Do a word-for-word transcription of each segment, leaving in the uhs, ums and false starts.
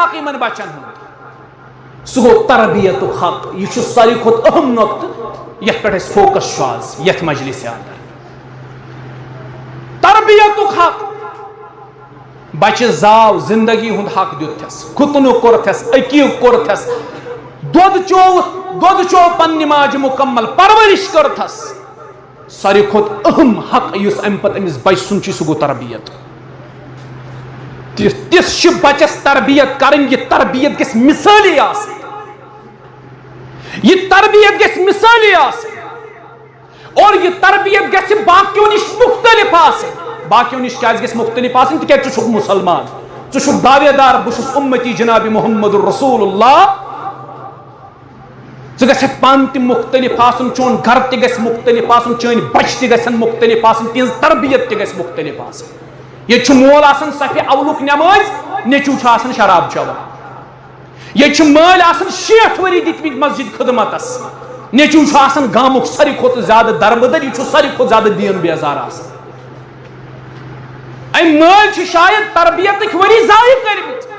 حق یِمن بچن ہُنٛد۔ سُہ گوٚو تربیتُک حق۔ یہِ چھُ ساروی کھۄتہٕ اہم نۄقطہٕ، یتھ پٮ۪ٹھ اَسہِ فوکس چھُ آز یتھ مجلسہِ اندر۔ تربیتُک حق۔ بچہِ زاو، زندگی ہُنٛد حق دیُتتھس، کھُتنہٕ کوٚرتھس، عقیٖق کوٚرتھس، دۄد چووُتھ، دۄد چوو پننہِ ماجہِ مکمل، پرورش کٔرتھس۔ ساروی کھۄتہٕ اہم حق یُس امہِ پتہٕ أمِس بچہِ سُنٛد چھُ، سُہ گوٚو تربیت۔ تِژھ، تِژھ چھِ بچس تربیت کرٕنۍ، یہِ تربیت گژھِ مثٲلی آسٕنۍ۔ یہِ تربیت گژھِ مثٲلی آسٕنۍ۔ اور یہِ تربیت گژھِ باقیو نِش مختلف آسٕنۍ۔ باقیو نِش کیازِ گژھِ مختلف آسٕنۍ؟ تِکیازِ ژٕ چھُکھ مُسلمان، ژٕ چھُکھ دعوے دار، بہٕ چھُس اُمتی جناب محمد رسول اللہ۔ ژٕ گژھکھ پانہٕ تہِ مختلف آسُن، چون گرٕ تہِ گژھِ مختلف آسُن، چٲنۍ بچہِ تہِ گژھن مختلف آسٕنۍ، تِہنٛز تربیت تہِ گژھِ مختلف آسٕنۍ۔ ییٚتہِ چھُ مول آسان صفِ اولُک نٮ۪مٲزۍ، نیٚچوٗ چھُ آسان شراب چٮ۪وان۔ ییٚتہِ چھِ مٲلۍ آسان شیٹھ ؤری دِتمٕتۍ مسجد خدمتس، نیٚچوٗ چھُ آسان گامُک ساروی کھۄتہٕ زیادٕ دربٕدر، یہِ چھُ ساروی کھۄتہٕ زیادٕ دیٖن بیزار آسان۔ أمۍ مٲلۍ چھِ شاید تربیتٕکۍ ؤری ضایع کٔرمٕتۍ۔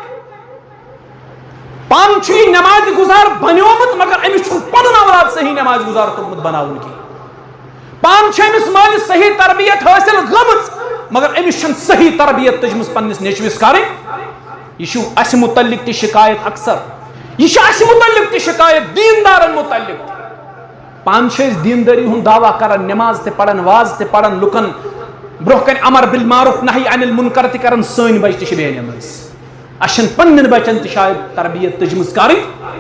پانہٕ چھُ یہِ نمازِ گُزار بنیومُت، مگر أمِس چھُنہٕ پنُن اولاد صحیح نمازِ گُزار توٚگمُت بناوُن کینٛہہ۔ پانہٕ چھِ أمِس مٲلِس صحیح تربیت حٲصِل گٔمٕژ، مگر أمِس چھَنہٕ صحیح تربیت تٔجمٕژ پننِس نیٚچوِس کرٕنۍ۔ یہِ چھُ اَسہِ مُتعلِق تہِ شِکایت اکثر، یہِ چھُ اَسہِ مُتعلِق تہِ شِکایت، دیٖندارن مُتعلِق۔ پانہٕ چھِ أسۍ دیٖندٲری ہُنٛد دعویٰ کران، نماز تہِ پران، واز تہِ پران، لُکن برونٛہہ کنہِ امر بالمعروف نہی عن المنکر تہِ کران، سٲنۍ بچہِ تہِ چھِ بے نماز۔ اَسہِ چھَنہٕ پننٮ۪ن بچن تہِ شاید تربیت تٔجمٕژ کرٕنۍ۔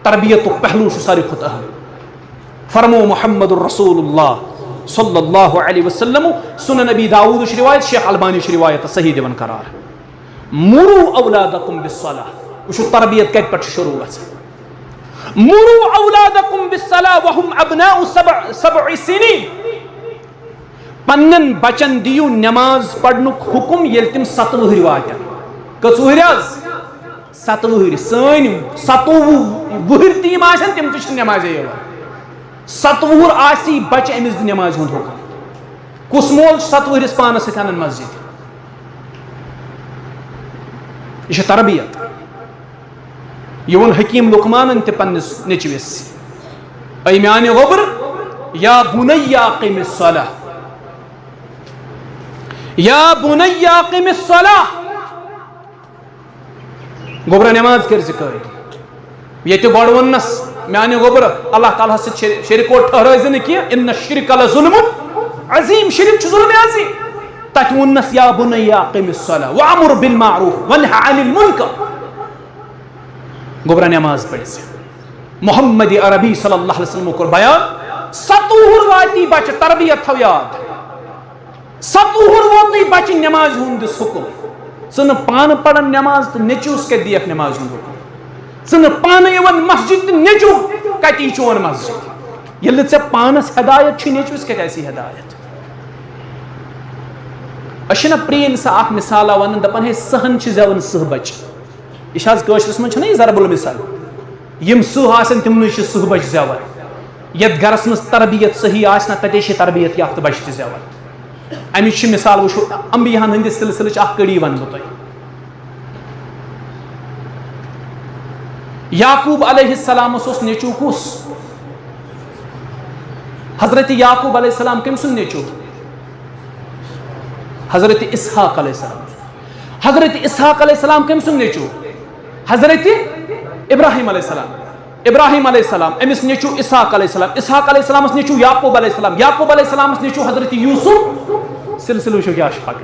تربیتُک پہلو چھُ ساروی کھۄتہٕ اہم۔ فرمو محمد رسول اللہ صلی اللہ علیہ وسلم، سنن ابی داؤدٕچ روایت، شیخ البانیش روایت صحیح دِوان قرار۔ مروا اولادکم بالصلاۃ۔ وٕچھِو تربیت کتہِ پٮ۪ٹھ چھِ شروع گژھان۔ مروا اولادکم بالصلاۃ وهم ابناء سبع، سبع سنین۔ پننٮ۪ن بچن دِیِو نماز پرنُک حکم ییٚلہِ تِم ستہٕ وُہٕرۍ واتن۔ کٔژ وُہٕرۍ حظ؟ ستہٕ وُہٕرۍ۔ سٲنۍ ستووُہ وُہٕرۍ تہِ یِم آسن، تِم تہِ چھِ نمازے یِوان۔ ستہٕ وُہُر آسی بچہِ، أمِس دِ نمازِ ہُنٛد حکم۔ کُس مول چھُ ستہٕ وُہرِس پانس سۭتۍ انان مسجد؟ یہِ چھِ تربیت۔ یہِ ووٚن حکیم لقمانن تہِ پننِس نیٚچوِس، اے میانہِ گوٚبرٕ، یا بنی اقم الصلاۃ، یا بنی اقم الصلاۃ۔ گوٚبرا، نماز کٔرۍ زِ قٲیِم۔ ییٚتہِ گۄڈٕ ووٚننَس، میانہِ گوٚبرٕ، اللہ تعالیٰ ہَس سۭتۍ شر-، شریک کوٚر ٹھہرٲے زِ نہٕ کینٛہہ، ان الشرک لظلم عظیم، شرک چھُ ظلم عظیم۔ تَتہِ ووٚننَس، یا بنی اقم الصلاۃ وامر بالمعروف وانہ عن المنکر۔ گوٚبرا، نماز پٔرۍ زِ۔ محمد عربی صلی اللہ علیہ وسلم کوٚر بیان، ستوُہُر واتی بچہِ، تربیت تھاو یاد۔ ستوُہُر ووتُے بچہِ، نمازِ ہُنٛد دِس حکم۔ ژٕ نہٕ پانہٕ پران نماز تہٕ نیٚچوِس کتہِ دِیکھ نمازِ ہُنٛد حکم؟ ژٕ نہٕ پانہٕ یِوان مسجد تہٕ نیٚچو کتہِ یی چون مسجد؟ ییٚلہِ نہٕ ژےٚ پانس ہدایت چھُے، نیٚچوِس کتہِ آسی ہدایت؟ أسۍ چھِنہ پرٛٲنۍ سۄ اکھ مثالہ ونان، دپان ہے، سٕہن چھِ زٮ۪وان سٕہہ بچہِ۔ یہِ چھِ آز کٲشرِس منٛز چھَنہ یہِ ضرب المثل۔ یِم سٕہہ آسن، تِمنٕے چھِ سٕہہ بچہِ زٮ۪وان۔ یَتھ گرس منٛز تربیت صحیح آسہِ نہ، تَتے چھِ تربیت یافتہٕ بچہِ تہِ زٮ۪وان۔ اَمِچ چھِ مثال، وٕچھو، انبیاہن ہٕنٛدِ سلسلٕچ اکھ کڑی ونہٕ بہٕ تۄہہِ۔ یعقوب علیہ السلامس اوس نیٚچو کُس؟ حضرت یعقوب علیہ السلام کٔمۍ سُنٛد نیٚچو؟ حضرت اسحاق علیہ السلام۔ حضرت اسحاق علیہ السلام کٔمۍ سُنٛد نیٚچو؟ حضرت ابراہیم علیہ السلام۔ ابراہیم علیہ السلام، أمِس نیٚچو اسحاق علیہ السلام، اسحاق علیہ السلامس نیٚچو یعقوب علیہ السلام، یعقوب علیہ السلامس نیٚچو حضرت یوسف۔ سلسلہٕ وٕچھو کیٛاہ چھُ پکان۔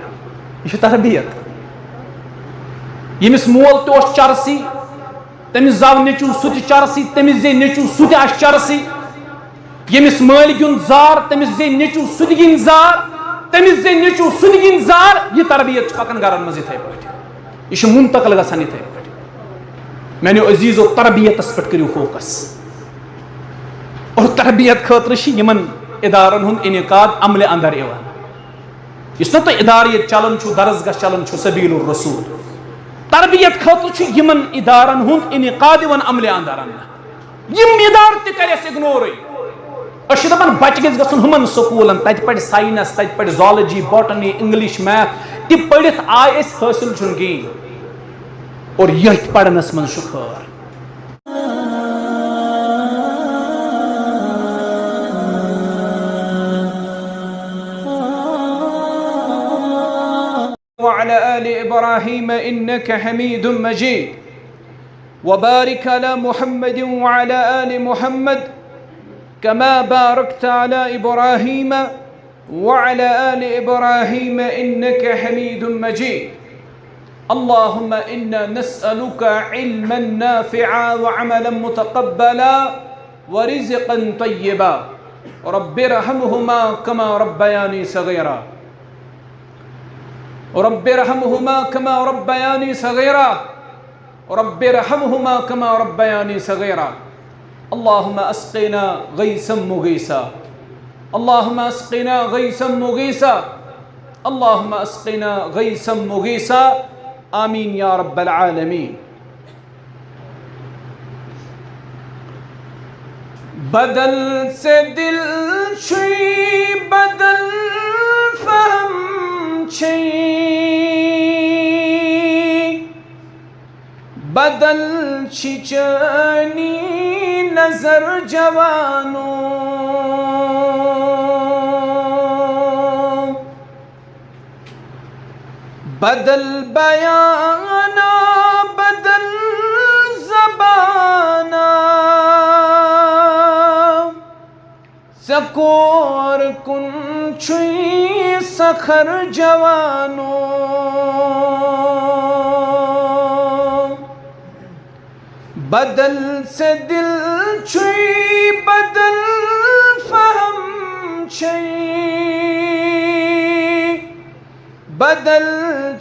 یہِ چھِ تربیت۔ ییٚمِس مول تہِ اوس چرسی، تٔمِس زاو نیٚچو سُہ تہِ چرسی، تٔمِس زے نیٚچو سُہ تہِ آسہِ چرسی۔ ییٚمِس مٲلۍ گیُنٛد زار، تٔمِس زے نیٚچو سُہ تہِ گِنٛدِ زار، تٔمِس زے نیٚچو سُہ تہِ گِنٛدِ زار۔ یہِ تربیت چھِ پکان گرن منٛز یِتھے پٲٹھۍ۔ یہِ چھِ منتقل گژھان یِتھے پٲٹھۍ۔ میانیو عزیزو، تربیتس پٮ۪ٹھ کٔرِو فوکس۔ اور تربیت خٲطرٕ چھِ یِمن ادارن ہُنٛد انعقاد عملہِ اندر یِوان۔ یُس نہ تۄہہِ ادارٕ ییٚتہِ چلان چھُ، درسگاہ چلان چھُ، سبیل الرسول، تربیت خٲطرٕ چھُ یِمن ادارن ہُنٛد انعقاد یِوان عملہِ اندر اننہٕ۔ یِم ادارٕ تہِ کرِ اَسہِ اگنورٕے۔ أسۍ چھِ دپان بچہِ گژھِ گژھُن ہُمن سکوٗلن، تتہِ پرِ ساینس، تتہِ پرِ زالجی، باٹنی، انگلش، میتھ، تہِ پٔرِتھ آے أسۍ حٲصِل چھُنہٕ کِہیٖنۍ۔ اور یٔتھۍ پرنس منٛز چھُ خٲر۔ وعلى آل إبراهيم إنك حميد مجيد. وبارك على محمد وعلى آل محمد كما باركت على إبراهيم وعلى آل إبراهيم إنك حميد مجيد. اللهم إنا نسألك علما نافعا وعملا متقبلا ورزقا طيبا. رب ارحمهما كما ربياني صغيرا. رب ارحمهما كما ربياني صغيرا. رب ارحمهما كما ربياني صغيرا. اللهم اسقنا غيثا مغيثا. اللهم اسقنا غيثا مغيثا. اللهم اسقنا غيثا مغيثا. آمين يا رب العالمين. بدل سے دل چھوئی، بدل فہم چھئی، بدل چھ چانی نظر جوانو۔ بدل بیانا، بدل زبانا، ژےٚ کور کُن چھُے سخر جوانو۔ بدل سے دل چھُے، بدل فہم چھُے، بدل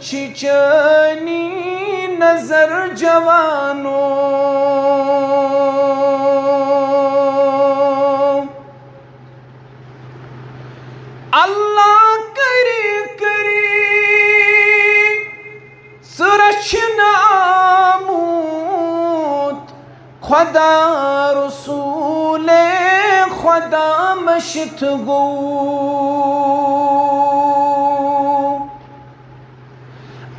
چھ چانی نظر جوانو۔ اللہ کری کری سُہ رچھنہٕ آمُت، خدا رسول خدا مشتھ گوٚو۔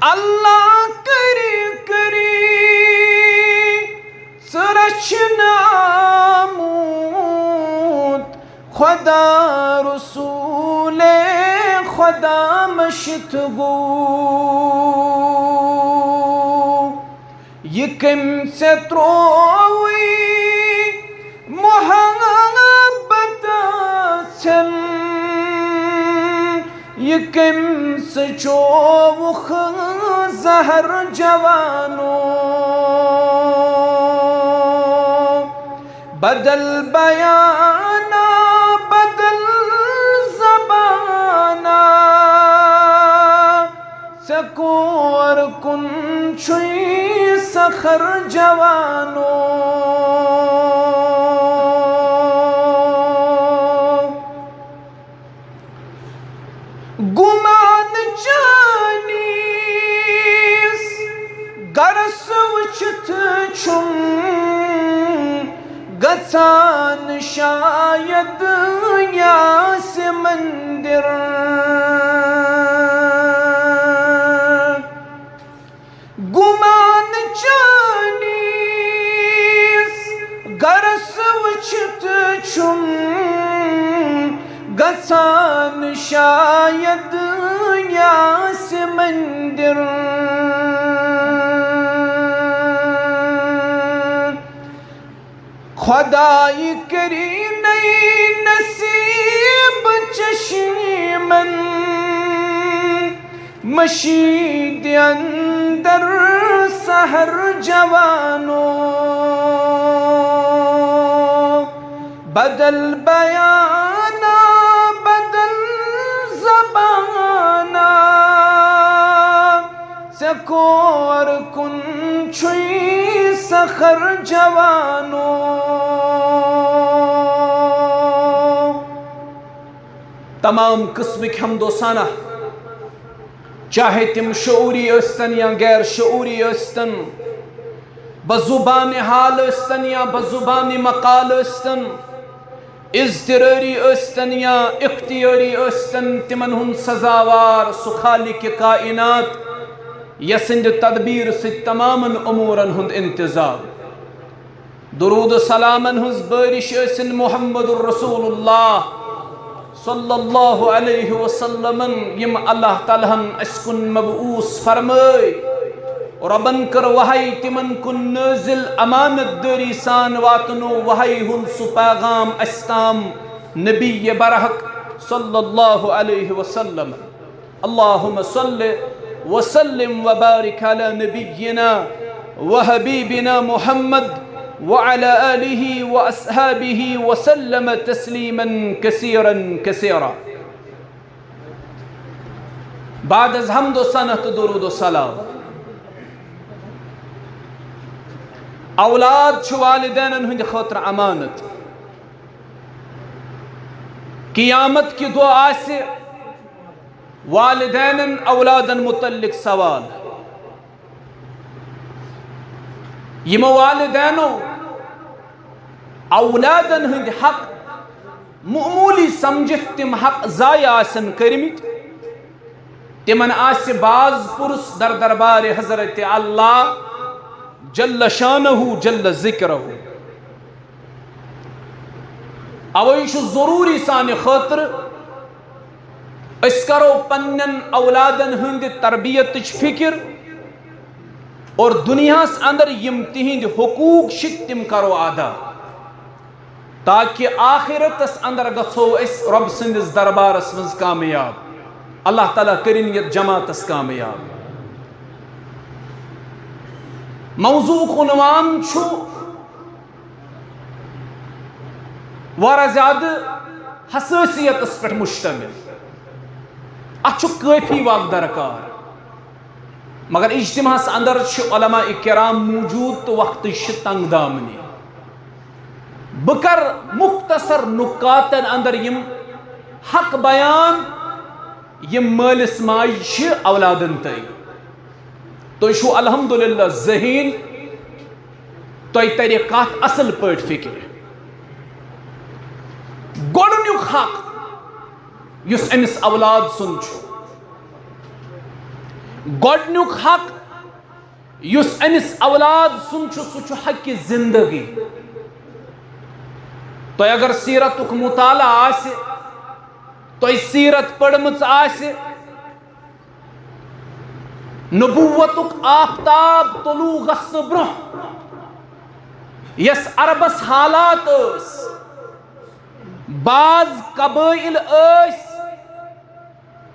اللہ کری کری سُہ رچھنہٕ آمُت، خدا رسول خدا مشتھ گوٚو۔ یہِ کٔمۍ ژےٚ ترووُے محبت ژھٮ۪ن؟ یہِ کٔمۍ ژٕ چووُکھ زہر جوانو؟ بدل بیانا، بدل زبانا، ژےٚ کور کُن چھُے سخر جوانو۔ گمان چٲنِس گرس وٕچھِتھ چھُم گژھان شاید یہِ آسہِ مندر۔ گمان چٲنِس گرس وٕچھِتھ چھُم گژھان شاید یہِ آسہِ مندر۔ خدای کری نئی نصیب چشمن مشید اندر سحر جوانو۔ بدل بیانا، بدل زبانا، ژےٚ کور کُن چھُے سخر جوانو۔ تمام قسمٕکۍ حمد و ثنا، چاہے تِم شعوری ٲسۍتن یا غیر شعوری ٲسۍتن، بزبان حال ٲسۍتن یا بزبان مقال ٲسۍتن، اضطراری ٲسۍتن یا اختیاری ٲسۍتن، تِمن ہُنٛد سزاوار سُہ خالق کائنات، یسٕنٛدِ تدبیٖر سۭتۍ تمامن امورن ہُنٛد انتظام۔ درود و سلامن ہٕنٛز بٲرِش ٲسِن محمد رسول اللہ صلی اللہ علیہ وسلمن، یِم اللہ تعالیٰ ہن اسہِ کُن مبعوث فرمٲے۔ رۄبن کٔر وحی تِمن کُن نٲزِل، امانت دٲری سان واتنو وحی ہُنٛد سُہ پیغام اسہِ تام نبی برحق صلی اللہ علیہ وسلم۔ اللهم صل وسلم وبارك على نبينا وحبيبنا محمد وعلى آله وأصحابه وسلم تسليما كثيرا كثيرا۔ بعد از حمد و ثنا تہٕ درود و سلام، اولاد چھُ والدینن ہٕنٛدِ خٲطرٕ امانت۔ قیامت کہِ دۄہ آسہِ والدینن اولادن متعلق سوال۔ یِمو والدینو اولادن ہٕنٛدۍ حق معموٗلی سمجھِتھ تِم حق ضایع آسن کٔرمٕتۍ، تِمن آسہِ باز پُرُس در دربارِ حضرت اللہ جل شانہ جل ذکرہ۔ اوے چھُ ضروٗری سانہِ خٲطرٕ أسۍ کرو پننٮ۪ن اولادن ہٕنٛدِ تربیتٕچ فکر اور دُنیاہس اندر یِم تِہنٛدۍ حقوٗق چھِ تِم کرو ادا، تاکہ آخرتس اندر گژھو أسۍ رۄب سٕنٛدِس دربارس منٛز کامیاب۔ اللہ تعالیٰ کٔرِن یتھ جماعتس کامیاب۔ موضوعُک عنوان چھُ واریاہ زیادٕ حساسیتس پٮ۪ٹھ مشتمل۔ اتھ چھُ کٲفی وقت درکار، مگر اجتماعس اندر چھِ علماء کرام موجود تہٕ وقتٕچ چھِ تنگ دامنی۔ بہٕ کرٕ مختصر نکاتن اندر یِم حق بیان، یِم مٲلِس ماجہِ چھِ اولادن تام۔ تُہۍ چھِو الحمدللہ ذہین، تۄہہِ ترِ کتھ اصل پٲٹھۍ فکرِ۔ گۄڈٕنیُک حق یُس أمِس اولاد سُنٛد چھُ، گۄڈٕنیُک حق یُس أمِس اولاد سُنٛد چھُ، سُہ چھُ حقِ زندگی۔ تۄہہِ اگر سیرتُک مطالعہ آسہِ، تۄہہِ سیرت پٔرمٕژ آسہِ، نبوتُک آفتاب طلوع گژھنہٕ برونٛہہ یس عربس حالات ٲس، بعض قبٲیل ٲسۍ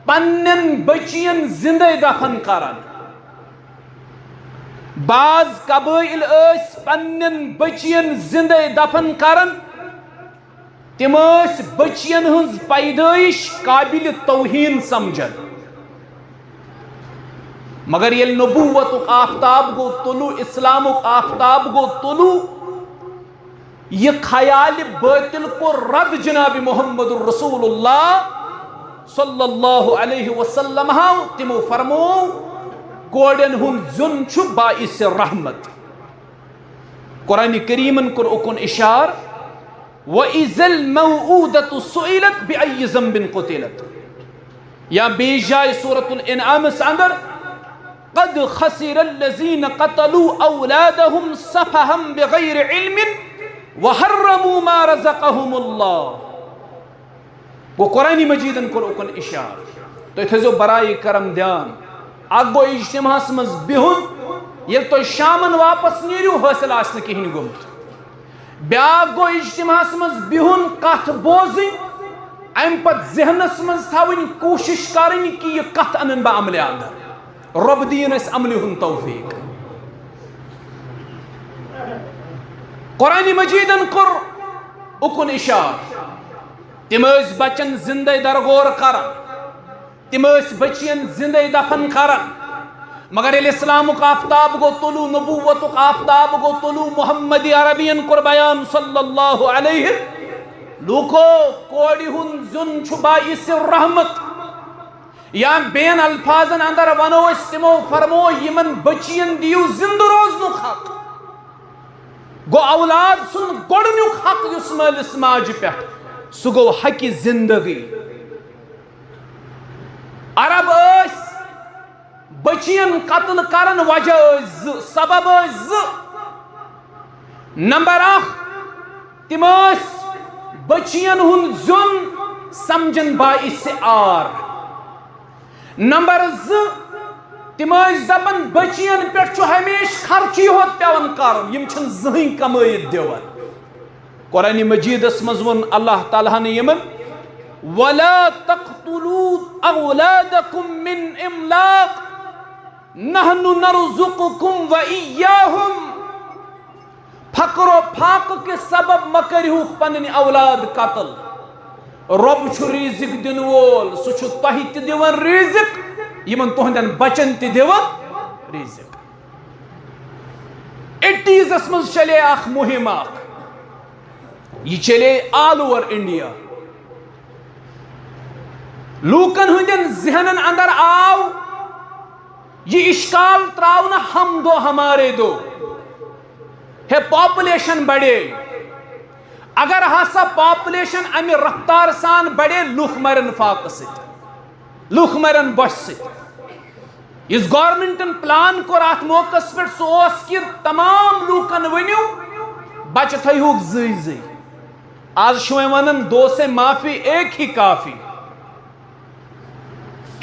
پننٮ۪ن بچین زندے دفن کران، بعض قبٲیل ٲسۍ پننٮ۪ن بچین زندے دفن کران۔ تِم ٲسۍ بچین ہٕنٛز پیدٲیش قابل توہین سمجھان۔ مگر ییٚلہِ نبوتُک آفتاب گوٚو طلوع، اسلامُک آفتاب گوٚو طلوع، یہِ خیال باطل کوٚر رد جناب محمد رسول اللہ صلی اللہ علیہ وسلم ہاو۔ تِمو فرموو، کورٮ۪ن ہُنٛد زیُن چھُ باعث رحمت۔ قرآن کریمن کوٚر اُکُن اشار، وَإِذَا الْمَوْءُودَةُ سُئِلَتْ بِأَيِّ ذَنبٍ قُتِلَتْ۔ یا بیٚیِس جایہِ سورۃ الانعامس اندر، قد خسر الذين قتلوا اولادهم سفها بغير علم وحرموا ما رزقهم الله۔ گوٚو قرآن مجیدن کوٚر اُکُن اشارٕ۔ تُہۍ تھٲیزیو برائے کرم دیان۔ اکھ گوٚو اجتماعس منٛز بِہُن، ییٚلہِ تُہۍ شامن واپس نیٖرِو، حٲصِل آسہِ نہٕ کِہیٖنۍ گوٚمُت۔ بیٛاکھ گوٚو اجتماعس منٛز بِہُن، کتھ بوزٕنۍ، امہِ پتہٕ ذہنس منٛز تھاوٕنۍ، کوٗشش کرٕنۍ کہِ یہِ کتھ انن بہٕ عملہِ اندر۔ رۄب دِیِن اسہِ عملہِ ہُنٛد توفیق۔ قرآن مجیدن کوٚر اُکُن اشارٕ۔ تِم ٲسۍ بچن زندے درگور کران، تِم ٲسۍ بچین زندے دفن کران۔ مگر ییٚلہِ اسلامُک آفتاب گوٚو طلوع، نبوتُک آفتاب گوٚو طلوع، محمد عربین کوٚر بیان صلی اللہ علیہ، لوٗکو، کورِ ہُنٛد زیُن چھُ باعث رحمت۔ یا بیٚین الفاظن اندر ونو أسۍ، تِمو فرمو، یِمن بچین دِیِو زندٕ روزنُک حق۔ گوٚو اولاد سُنٛد گۄڈٕنیُک حق یُس مٲلِس ماجہِ پٮ۪ٹھ، سُہ گوٚو حقِ زندگی۔ عرب ٲسۍ بچین قتل کرن وجہ ٲسۍ زٕ، سبب ٲسۍ زٕ۔ نمبر اکھ، تِم ٲسۍ بچین ہُنٛد زیُن سمجھن باعث عار۔ نمبر زٕ، تِم ٲسۍ دپان بچین پٮ۪ٹھ چھُ ہمیشہِ خرچی ہوت پٮ۪وان کرُن، یِم چھِنہٕ زٕہٕنۍ کمٲیِتھ دِوان۔ قرآن مجیدس منٛز ووٚن اللہ تعالیٰ ہن یِمن، "ولا تقتلوا اولادکم من املاق، نحن نرزقکم و ایاہم۔" فقر و فاقہ کہِ سبب مہ کٔرِہُکھ پنٕنۍ اولاد قتل۔ رۄب چھُ رزق دِنہٕ وول، سُہ چھُ تۄہہِ تہِ دِوان رزق، یِمن تُہنٛدٮ۪ن بچن تہِ دِوان رزق۔ ایٹیزس منٛز چلے اکھ مہم اکھ، یہِ چلے all over India۔ لوٗکن ہٕنٛدٮ۪ن ذہنن اندر آو یہِ اشکال تراونہٕ، ہم دو ہمارے دو، ہے، پاپولیشن بڑے، اگر ہسا پاپولیشن امہِ رفتار سان بڑے، لوٗکھ مرن فاقہٕ سۭتۍ، لوٗکھ مرن بۄچھِ سۭتۍ۔ یُس گورنمنٹن پلان کوٚر اتھ موقعس پٮ۪ٹھ، سُہ اوس کہِ تمام لوٗکن ؤنِو، بچہِ تھٲیہُکھ زٕے زٕے۔ آز چھِ وۄنۍ ونان، "دو سے معافی ایک ہی کافی۔"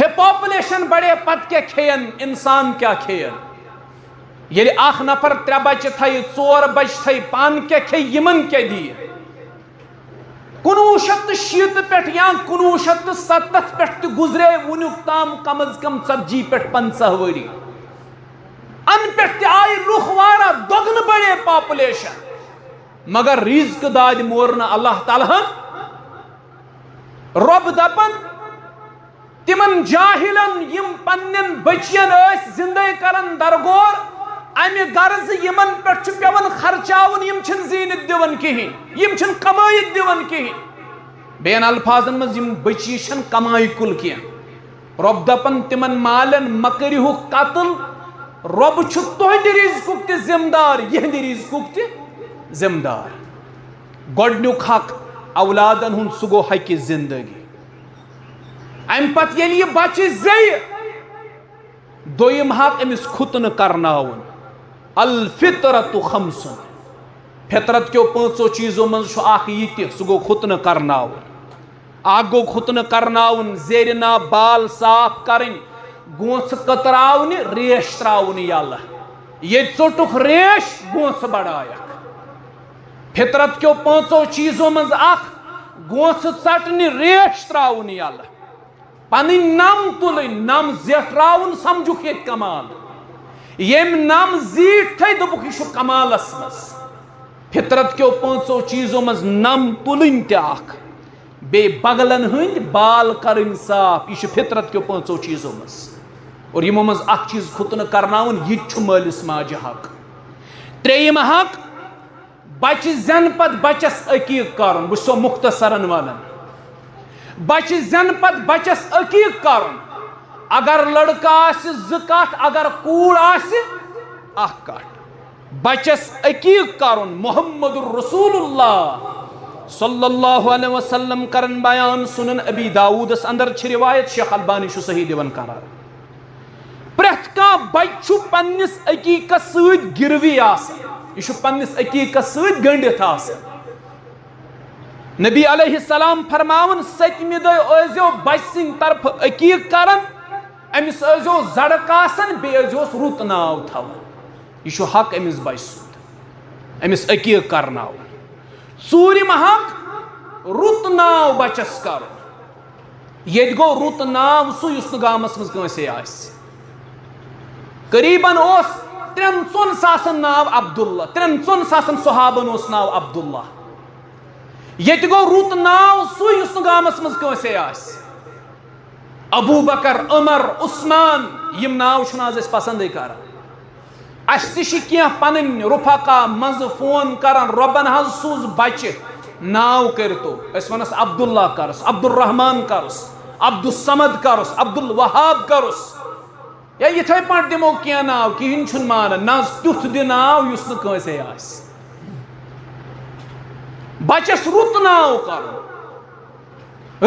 ہے، پاپولیشن بڑے، پتہٕ کیٛاہ کھیٚین انسان، کیٛاہ کھیٚین؟ ییٚلہِ اکھ نفر ترٛےٚ بچہِ تھایہِ، ژور بچہِ تھایہِ، پانہٕ کیٛاہ کھیٚیہِ، یِمن کیٛاہ دِیہِ؟ کُنوُہ شیٚتھ تہٕ شیٖتھ پٮ۪ٹھ یا کُنوُہ شیٚتھ تہٕ ستتھ پٮ۪ٹھ تہِ گُزرے وُنیُک تام کم از کم ژتجی پٮ۪ٹھ پنژاہ ؤری۔ ان پٮ۪ٹھ تہِ آیہِ لُکھ واریاہ، دۄگنہٕ بڑے پاپولیشن، مگر رزق دادِ مور نہٕ اللہ تعالیٰ ہن۔ رۄب دپان، تِمن جاہلن یِم پننٮ۪ن بچین ٲسۍ زندے کران درگور، امہِ غرضہٕ یِمن پٮ۪ٹھ چھُ پٮ۪وان خرچاوُن، یِم چھِنہٕ زیٖنِتھ دِوان کِہیٖنۍ، یِم چھِنہٕ کمٲیِتھ دِوان کِہیٖنۍ۔ بیٚین الفاظن منٛز، یِم بچی چھَنہٕ کمایہِ کُل کینٛہہ۔ رۄب دپان، تِمن مالٮ۪ن مہ کٔرِہُکھ قتل، رۄب چھُ تُہنٛدِ رزقُک تہِ ذمہٕ دار، یِہنٛدِ رزقُک تہِ ذمہٕ دار۔ گۄڈنیُک حق اولادن ہُنٛد، سُہ گوٚو حقِ زندگی۔ امہِ پتہٕ ییٚلہِ یہِ بچہِ زیٚیہِ، دوٚیِم حق أمِس ختنہٕ کرناوُن۔ الفطرۃ خمسٌ۔ فطرت کیو پانٛژو چیٖزو منٛز چھُ اکھ یہِ تہِ، سُہ گوٚو ختنہٕ کرناوُن۔ اکھ گوٚو ختنہٕ کرناوُن، زیرِ نا بال صاف کرٕنۍ، گونٛژھ کتراونہِ، ریش تراوُن یلہٕ۔ ییٚتہِ ژوٚٹُکھ ریش، گونٛژھ بڑایکھ۔ فطرت کیو پانٛژو چیٖزو منٛز اکھ، گونٛژھ ژٹنہِ، ریش تراوُن یلہٕ۔ پنٕنۍ نم تُلٕنۍ، نم زیٹھراوُن، سمجھُکھ ییٚتہِ کمال۔ ییٚمۍ نم زیٖٹھ تھٲے، دوٚپُکھ، یہِ چھُ کمالس منٛز۔ فطرت کیو پانٛژو چیٖزو منٛز نم تُلٕنۍ تہِ اکھ، بیٚیہِ بغلن ہٕنٛدۍ بال کرٕنۍ صاف، یہِ چھُ فطرت کیو پانٛژو چیٖزو منٛز۔ اور یِمو منٛز اکھ چیٖز ختنہٕ کرناوُن، یہِ تہِ چھُ مٲلِس ماجہِ حق۔ ترٛیٚیِم حق، بچہِ زٮ۪نہٕ پتہٕ بچس عقیٖق کرُن، بہٕ چھُسو مختصرن ونان۔ بچہِ زٮ۪نہٕ پتہٕ بچس عقیٖق کرُن۔ اگر لڑکہٕ آسہِ، زٕ کٹھ، اگر کوٗر آسہِ، اکھ کٹھ۔ بچس عقیٖق کرُن۔ محمد رسول اللہ صلی اللہ علیہ وسلم کرن بیان، سنن ابی داؤدس اندر چھِ روایت، شیخ البانی چھُ صحیح دِوان قرار۔ پرٛٮ۪تھ کانٛہہ بچہِ چھُ پننِس عقیٖقس سۭتۍ گِروی آسان۔ یہِ چھُ پننِس عقیٖقس سۭتۍ گٔنٛڈِتھ آسان۔ نبی علیہ السلام فرماوان، ستمہِ دۄہ ٲسۍزیو بچہِ سٕنٛدِ طرفہٕ عقیٖق کران، أمِس ٲسۍزیو زڑک آسان، بیٚیہِ ٲسۍزیوس رُت ناو تھاوان۔ یہِ چھُ حق أمِس بچہِ سُنٛد، أمِس عقیٖق کرناوُن۔ ژوٗرِم حق، رُت ناو بچس کرُن۔ ییٚتہِ گوٚو رُت ناو سُہ، یُس نہٕ گامس منٛز کٲنٛسے آسہِ۔ قریباً اوس ترٛٮ۪ن ژۄن ساسن ناو عبداللہ، ترٛٮ۪ن ژۄن ساسن صحابن اوس ناو عبداللہ۔ ییٚتہِ گوٚو رُت ناو سُہ، یُس نہٕ گامس منٛز کٲنٛسے آسہِ۔ ابو بکر، عمر، عثمان، یِم ناو چھِنہٕ آز أسۍ پسندٕے کران۔ اَسہِ تہِ چھِ کینٛہہ پنٕنۍ رفقا منٛزٕ فون کران، "رۄبن حظ سوٗز بچہِ، ناو کٔرتو۔" أسۍ ونس، "عبداللہ کرُس، عبدالرحمان کرُس، عبدالصمد کرُس، عبدالوہاب کرُس۔" یا یِتھے پٲٹھۍ دِمو کینٛہہ ناو، کِہیٖنۍ چھُنہٕ مانان۔ نہ حظ، تیُتھ دِ ناو یُس نہٕ کٲنٛسے آسہِ۔ بچس رُت ناو کرُن،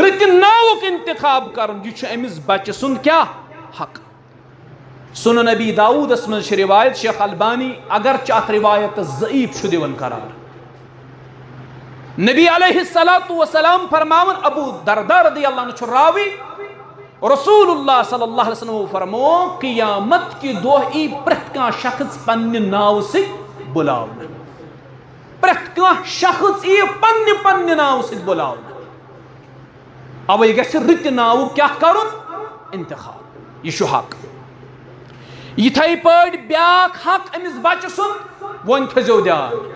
رٕتہِ ناوُک انتخاب کرُن، یہِ چھُ أمِس بچہٕ سُنٛد کیٛاہ؟ حق۔ سنن ابی داؤدس منٛز چھِ روایت، شیخ البانی اگرچہ اتھ روایتس ضعیف چھُ دِوان قرار۔ نبی علیہ الصلوۃ والسلام فرماوان، ابو درداء رضی اللہ عنہ چھُ راوی، رسول اللہ صلی اللہ علیہ وسلم فرمو، قیامت کہِ دۄہ ای پرٛٮ۪تھ کانٛہہ شخص پننہِ ناوٕ سۭتۍ بُلاونہٕ۔ پرٛٮ۪تھ کانٛہہ شخص ای پننہِ پننہِ ناوٕ سۭتۍ بُلاونہٕ۔ اوے گژھِ رٕتہِ ناوُک کیٛاہ کرُن؟ انتخاب۔ یہِ چھُ حق۔ یِتھے پٲٹھۍ بیٛاکھ حق أمِس بچہٕ سُنٛد، وۄنۍ تھٲیزیو دیان۔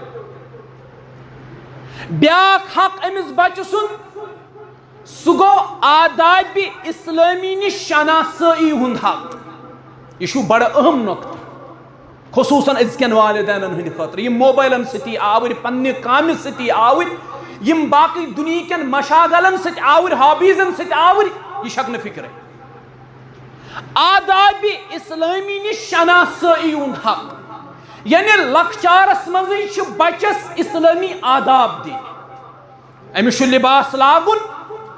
بیٛاکھ حق أمِس بچہٕ سُنٛد، سُہ گوٚو آدابِ اسلٲمی نِش شناسٲیی ہُنٛد حق۔ یہِ چھُ بڑٕ اہم نۄقطہٕ، خصوٗصاً أزکٮ۪ن والدینن ہٕنٛدِ خٲطرٕ، یِم موبایلن سۭتی آوٕرۍ، پننہِ کامہِ سۭتی آوٕرۍ، یِم باقٕے دُنیہکٮ۪ن مشاغلن سۭتۍ آوٕرۍ، ہابیٖزن سۭتۍ آوٕرۍ، یہِ چھکھ نہٕ فکرے۔ آدابِ اسلٲمی نِش شناسٲیی ہُنٛد حق، یعنی لۄکچارس منٛزٕے چھِ بچس اسلٲمی آداب دِنۍ۔ أمِس چھُ لباس لاگُن،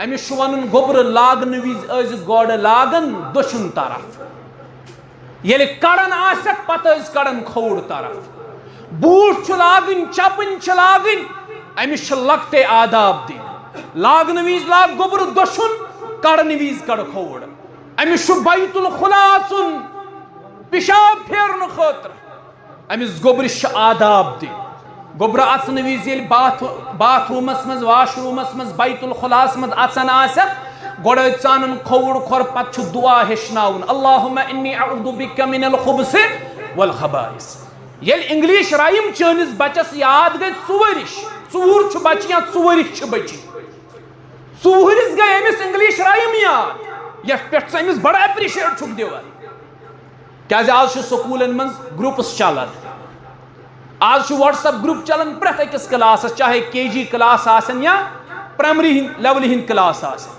أمِس چھُ وَنُن، گوٚبرٕ لاگنہٕ وِزِ ٲسۍ زِ گۄڈٕ لاگان دٔچھُن طرف، ییٚلہِ کڑان آسٮ۪کھ پتہٕ ٲسۍ کڑان کھووُر طرف۔ بوٗٹھ چھُ لاگٕنۍ، چپٕنۍ چھِ لاگٕنۍ، أمِس چھِ لۄکٹے آداب دِنۍ۔ لاگنہٕ وِزِ لاگ گوٚبرٕ دٔچھُن، کڑنہٕ وِزِ کڑ کھووُر۔ أمِس چھُ بیت الخلا اژُن پِشاب پھیرنہٕ خٲطرٕ۔ أمِس گوٚبرِس چھِ آداب دِنۍ۔ گوٚبرٕ اژنہٕ وِزِ ییٚلہِ باتھ، باتھ روٗمس منٛز، واش روٗمس منٛز، بیت الخلاہس منٛز اژان آسٮ۪کھ، گۄڈٕ ٲسۍ ژانان کھووُر کھۄر، پتہٕ چھُ دعا ہیٚچھناوُن، اللہم انی اعوذ بک من الخبث والخبائث۔ ییٚلہِ انگلش رائم چٲنِس بچس یاد گٔے، ژُ ؤرِش، ژوٗر چھُ بچہِ یا ژُ ؤرِش چھِ بچی، ژوٗرِس گٔے أمِس انگلش رائم یاد، یتھ پٮ۪ٹھ ژٕ أمِس بڑٕ اپریشیٹ چھُکھ دِوان۔ کیازِ آز چھُ سکوٗلن منٛز گروپس چلان، آز چھُ WhatsApp گروپ چلان پرٛٮ۪تھ أکِس کلاسس، چاہے کے جی کلاس آسن یا پرائمری ہِنٛدۍ لیولہِ ہِنٛدۍ کلاس آسن۔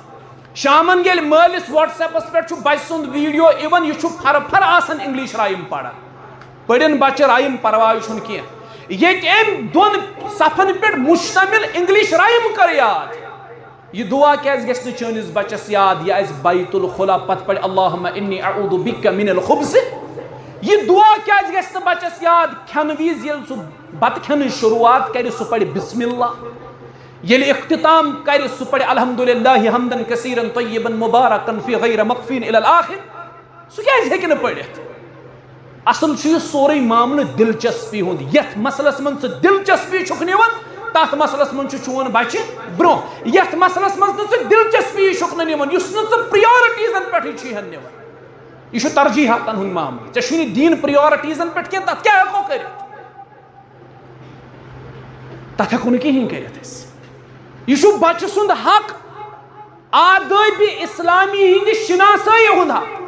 شامن ییٚلہِ مٲلِس WhatsAppس پٮ۪ٹھ چھُ بچہٕ سُنٛد ویڈیو یِوان، یہِ چھُ پھر پھر آسان انگلش رائم پران۔ پٔرِن بچہٕ رائم، پرواے چھُنہٕ کینٛہہ۔ ییٚتہِ أمۍ دۄن صفن پٮ۪ٹھ مشتمل انگلش رائم کٔر یاد۔ یہِ دعا کیازِ گژھِ نہٕ چٲنِس بچس یاد؟ یہِ آسہِ بیت الخلا، پتہٕ پرِ اللہم انی اعوذ بک من الخبث۔ یہِ دعا کیازِ گژھِ نہٕ بچس یاد؟ کھٮ۪نہٕ وِزِ ییٚلہِ سُہ بتہٕ کھٮ۪نٕچ شروعات کرِ، سُہ پرِ بسم اللہ۔ ییٚلہِ اختتام کرِ، سُہ پرِ الحمدللہ حمدا کثیرا طیبا مبارکا فی غیر مکفین الی الاخر۔ سُہ کیازِ ہیٚکہِ نہٕ پٔرِتھ؟ اصل چھُ یہِ سورُے معاملہٕ دلچسپی ہُنٛد۔ یتھ مسلس منٛز ژٕ دلچسپی چھُکھ نِوان، تتھ مسلس منٛز چھُ چون بچہِ برونٛہہ۔ یتھ مسلس منٛز نہٕ ژٕ دلچسپی چھُکھ نہٕ نِوان، یُس نہٕ ژٕ پریارٹیزن پٮ۪ٹھٕے چھُے ہن نِوان، یہِ چھُ ترجیحاتن ہُنٛد معاملہٕ۔ ژےٚ چھُے نہٕ دیٖن پریارٹیزن پٮ۪ٹھ کینٛہہ، تتھ کیٛاہ ہٮ۪کو کٔرِتھ؟ تتھ ہٮ۪کو نہٕ کِہیٖنۍ کٔرِتھ أسۍ۔ یہِ چھُ بچہٕ سُنٛد حق۔ آدٲبِ اسلامی ہٕنٛدِ شناسٲیی ہُنٛد حق۔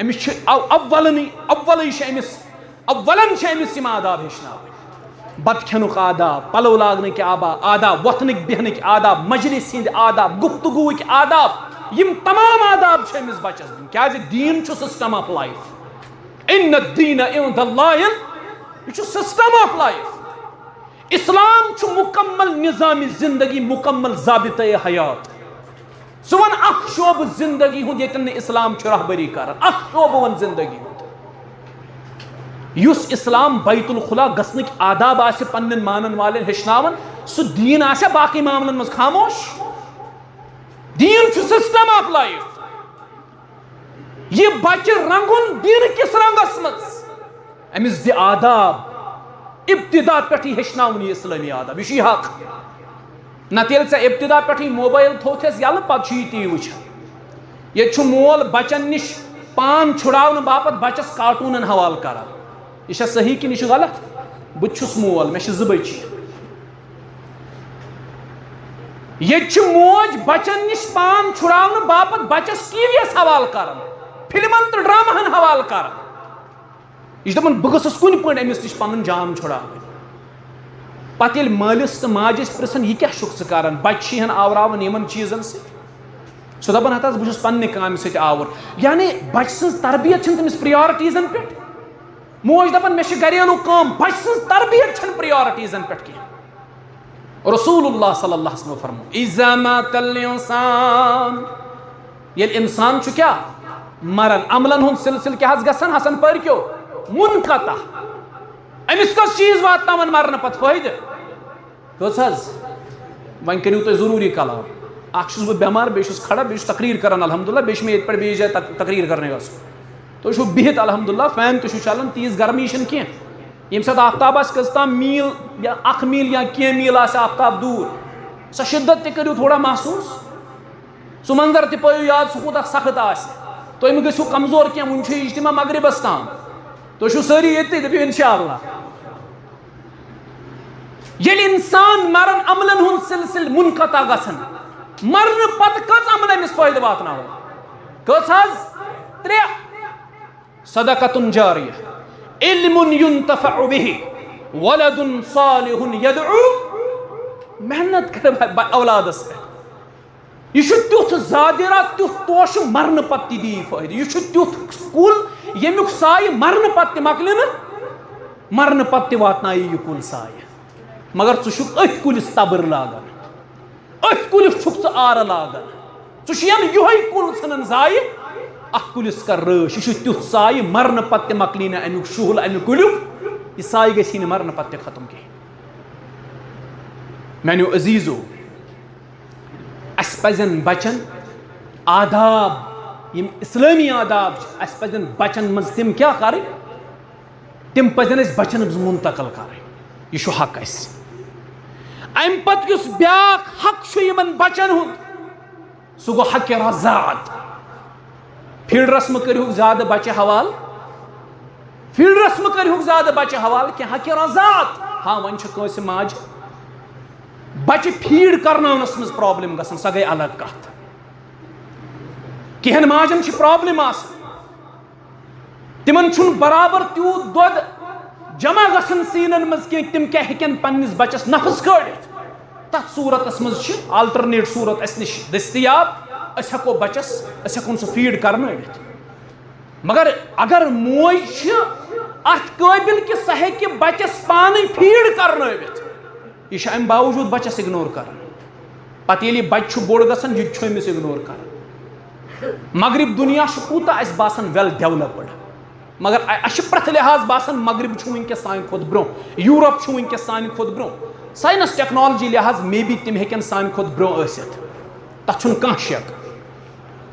أمِس چھِ او-، اولنٕے، اولٕے چھِ أمِس، اولن چھِ أمِس یِم آداب ہیٚچھناوٕنۍ۔ بتہٕ کھٮ۪نُک آداب، پلو لاگنٕکۍ آبا-، آداب، وۄتھنٕکۍ بیٚہنٕکۍ آداب، مجلس ہٕنٛدۍ آداب، گفتگوٗہٕکۍ آداب، یِم تمام آداب چھِ أمِس بچس دِنۍ۔ کیازِ دیٖن چھُ system of life۔ ان الدین عند اللہ، یہِ چھُ system of life۔ اسلام چھُ مکمل نظام زندگی، مکمل ضابطۂ حیات۔ ژٕ وَن اکھ شعبہٕ زندگی ہُنٛد ییٚتٮ۪ن نہٕ اسلام چھُ رہبری کران، اکھ شعبہٕ وَن زندگی ہُنٛد۔ یُس اسلام بیت الخلا گژھنٕکۍ آداب آسہِ پننٮ۪ن مانن والٮ۪ن ہیٚچھناوان، سُہ دیٖن آسہِ باقٕے معاملن منٛز خاموش؟ دیٖن چھُ system of life۔ یہِ بچہِ رنگُن دیٖنہٕ کِس رنگس منٛز، أمِس دِ آداب، ابتدا پٮ۪ٹھٕے ہیٚچھناوُن یہِ اسلٲمی آداب، یہِ چھُ یہِ حق۔ نتہٕ ییٚلہِ ژےٚ ابتدا پٮ۪ٹھٕے موبایل تھوٚوتھس یَلہٕ، پتہٕ چھُ یہِ تی وٕچھان۔ ییٚتہِ چھُ مول بچن نِش پان چھُڑاونہٕ باپتھ بچس کارٹوٗنن حوالہٕ کران۔ یہِ چھا صحیح کِنہٕ یہِ چھُ غلط؟ بہٕ تہِ چھُس مول، مےٚ چھِ زٕ بچی۔ ییٚتہِ چھِ موج بچن نِش پان چھُڑاونہٕ باپتھ بچس ٹی وی یس حوالہٕ کران، فلمن تہٕ ڈرامہن حوالہٕ کران۔ یہِ چھِ دپان، بہٕ گٔژھٕس کُنہِ پٲٹھۍ أمِس نِش پنُن جان چھُڑاوٕنۍ۔ پتہٕ ییٚلہِ مٲلِس تہٕ ماجہِ أسۍ پرژھان، یہِ کیٛاہ چھُکھ ژٕ کران؟ بچہِ چھِ ہن آوراوان یِمن چیٖزن سۭتۍ۔ سُہ دپان، ہتہٕ حظ، بہٕ چھُس پننہِ کامہِ سۭتۍ آوُر۔ یعنی بچہِ سٕنٛز تربیت چھنہٕ تٔمِس پریارٹیٖزن پٮ۪ٹھ۔ موج دپان، مےٚ چھِ گریلو کٲم، بچہِ سٕنٛز تربیت چھنہٕ پریارٹیٖزن پٮ۪ٹھ کینٛہہ۔ رسول اللہ صلی اللہ علیہ وسلم فرمو، اذا مات الانسان، ییٚلہِ انسان چھُ کیٛاہ؟ مرن۔ عملن ہُنٛد سلسلہٕ کیٛاہ حظ گژھن؟ حسن پٔرۍ کیو منقطع۔ أمِس کٔژ چیٖز واتناون مرنہٕ پتہٕ فٲیدٕ؟ کٔژ حظ؟ وۄنۍ کٔرِو تُہۍ ضروٗری کلام۔ اکھ چھُس بہٕ بٮ۪مار، بیٚیہِ چھُس کھڑا، بیٚیہِ چھُس تقریر کران الحمدللہ، بیٚیہِ چھُ مےٚ ییٚتہِ پٮ۪ٹھ بیٚیِس جایہِ تق-، تقریر کرنہِ گژھُن۔ تُہۍ چھِو بِہِتھ الحمدللہ، فین تہِ چھُ چلان، تیٖژ گرمی چھَنہٕ کینٛہہ۔ ییٚمہِ ساتہٕ آفتاب آسہِ کٔژ تام میٖل یا اکھ میٖل یا کینٛہہ میٖل آسہِ آفتاب دوٗر، سۄ شدت تہِ کٔرِو تھوڑا محسوٗس۔ سُہ منظر تہِ پٲیِو یاد، سُہ کوٗتاہ سخت آسہِ۔ تُہۍ مہٕ گٔژھِو کمزور کینٛہہ، وُنہِ چھُ اجتماع مغربس تام۔ تُہۍ چھِو سٲری ییٚتہِ، دٔپِو انشاءاللہ۔ ییٚلہِ انسان مرن، عملن ہُنٛد سلسلہٕ منقطع گژھن، مرنہٕ پتہٕ کٔژ عمل أمِس فٲیدٕ واتناوَن؟ کٔژ حظ؟ ترٛےٚ۔ صدقة جاریہ، علم ينتفع به، ولد صالح يدعو۔ محنت کر ب-، ب-، اولادس پٮ۪ٹھ۔ یہِ چھُ تیُتھ زادِرا، تیُتھ توشہٕ، مرنہٕ پتہٕ تہِ دی یہِ فٲیدٕ۔ یہِ چھُ تیُتھ کُل، ییٚمیُک سایہِ مرنہٕ پتہٕ تہِ مۄکلہِ نہٕ، مرنہٕ پتہٕ تہِ واتنایہِ یہِ کُل سایہِ۔ مگر ژٕ چھُکھ أتھۍ کُلِس تبٕر لاگان، أتھۍ کُلِس چھُکھ ژٕ آرٕ لاگان۔ ژٕ چھُ یَنہٕ یِہوٚے کُل ژھٕنان زایہِ، اَتھ کُلِس کر رٲچھ۔ یہِ چھُ تیُتھ سایہِ، مرنہٕ پتہٕ تہِ مۄکلی نہٕ اَمیُک شُہُل، اَمہِ کُلیُک۔ یہِ سایہِ گژھی نہٕ مرنہٕ پتہٕ تہِ ختم کِہیٖنۍ۔ میٛانیو عزیٖزو، اَسہِ پَزَن بَچَن آداب، یِم اِسلٲمی آداب چھِ، اَسہِ پَزَن بَچَن منٛز تِم کیٛاہ کَرٕنۍ؟ تِم پَزَن اَسہِ بَچَن منٛز منتقل کَرٕنۍ۔ یہِ چھُ حق اَسہِ۔ اَمہِ پَتہٕ یُس بیٛاکھ حق چھُ یِمَن بَچَن ہُنٛد، سُہ گوٚو حق رضاعت۔ فیٖڈرَس مہٕ کٔرِہُکھ زیادٕ بَچہِ حوالہٕ، فیٖڈرَس مہٕ کٔرِہُکھ زیادٕ بَچہِ حوالہٕ کینٛہہ، حق رضاعت۔ ہاں، وۄنۍ چھِ کٲنٛسہِ ماجہِ بَچہِ فیٖڈ کَرناونَس منٛز پرابلم گژھان، سۄ گٔے الگ کَتھ۔ کینٛہَن ماجَن چھِ پرابلم آسان، تِمَن چھُنہٕ برابر تیوٗت دۄد جمع گژھان سیٖنَن منٛز کینٛہہ، تِم کیٛاہ ہیٚکن پنٛنِس بَچَس نفس کھٲلِتھ۔ تَتھ صوٗرتَس منٛز چھِ آلٹرنیٹ صوٗرت اَسہِ نِش دٔستیاب، أسۍ ہٮ۪کو بَچَس، أسۍ ہٮ۪کون سُہ فیٖڈ کَرنٲوِتھ۔ مگر اگر موج چھِ اَتھ قٲبِل کہِ سۄ ہیٚکہِ بَچَس پانَے فیٖڈ کَرنٲوِتھ، یہِ چھِ اَمہِ باوجوٗد بَچَس اِگنور کَران۔ پَتہٕ ییٚلہِ یہِ بَچہٕ چھُ بوٚڑ گژھان، یہِ تہِ چھُ أمِس اِگنور کَران۔ مغرب دُنیا چھُ کوٗتاہ اَسہِ باسان ویل ڈیولپڈ، مگر اَ-، اَسہِ چھِ پرٛٮ۪تھ لحاظ باسان مغرب چھُ وٕنکیٚس سانہِ کھۄتہٕ برٛونٛہہ، یوٗرپ چھُ وٕنکیٚس سانہِ کھۄتہٕ برٛونٛہہ۔ ساینس ٹیکنالوجی لحاظ مے بی تِم ہیٚکن سانہِ کھۄتہٕ برٛونٛہہ ٲسِتھ، تَتھ چھُنہٕ کانٛہہ شک۔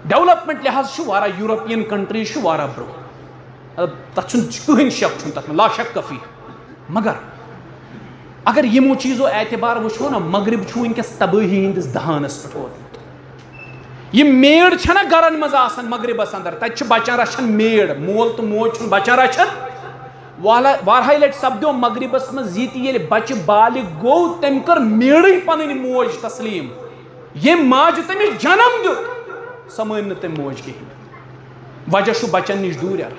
ڈیولپمنٹ لحاظ چھُ واریاہ، یوٗروپین کنٹریز چھِ واریاہ برٛونٛہہ، مطلب، تَتھ چھُنہٕ کٕہٕنۍ شک چھُنہٕ تَتھ منٛز، لا شک فی۔ مگر اگر یِمو چیٖزو اعتبار وٕچھو نا، مغرب چھُ وٕنکیٚس تبٲہی ہٕنٛدِس دہانس پٮ۪ٹھ ووتمُت۔ یِم میڈ چھَنہ گرن منٛز آسان مغربس اندر، تَتہِ چھِ بچن رچھان میڈ، مول تہٕ موج چھُنہٕ بچن رچھان۔ والا-، واریاہہِ لٹہِ سپدیو مغربس منٛز یہِ تہِ، ییٚلہِ بچہِ بالغ گوٚو، تٔمۍ کٔر میڈٕے پنٕنۍ موج تسلیم۔ ییٚمۍ ماجہِ تٔمِس جنم دیُت، سۄ مٲنۍ نہٕ تٔمۍ موج کِہیٖنۍ۔ وجہ چھُ بچن نِش دوٗرٮ۪ر۔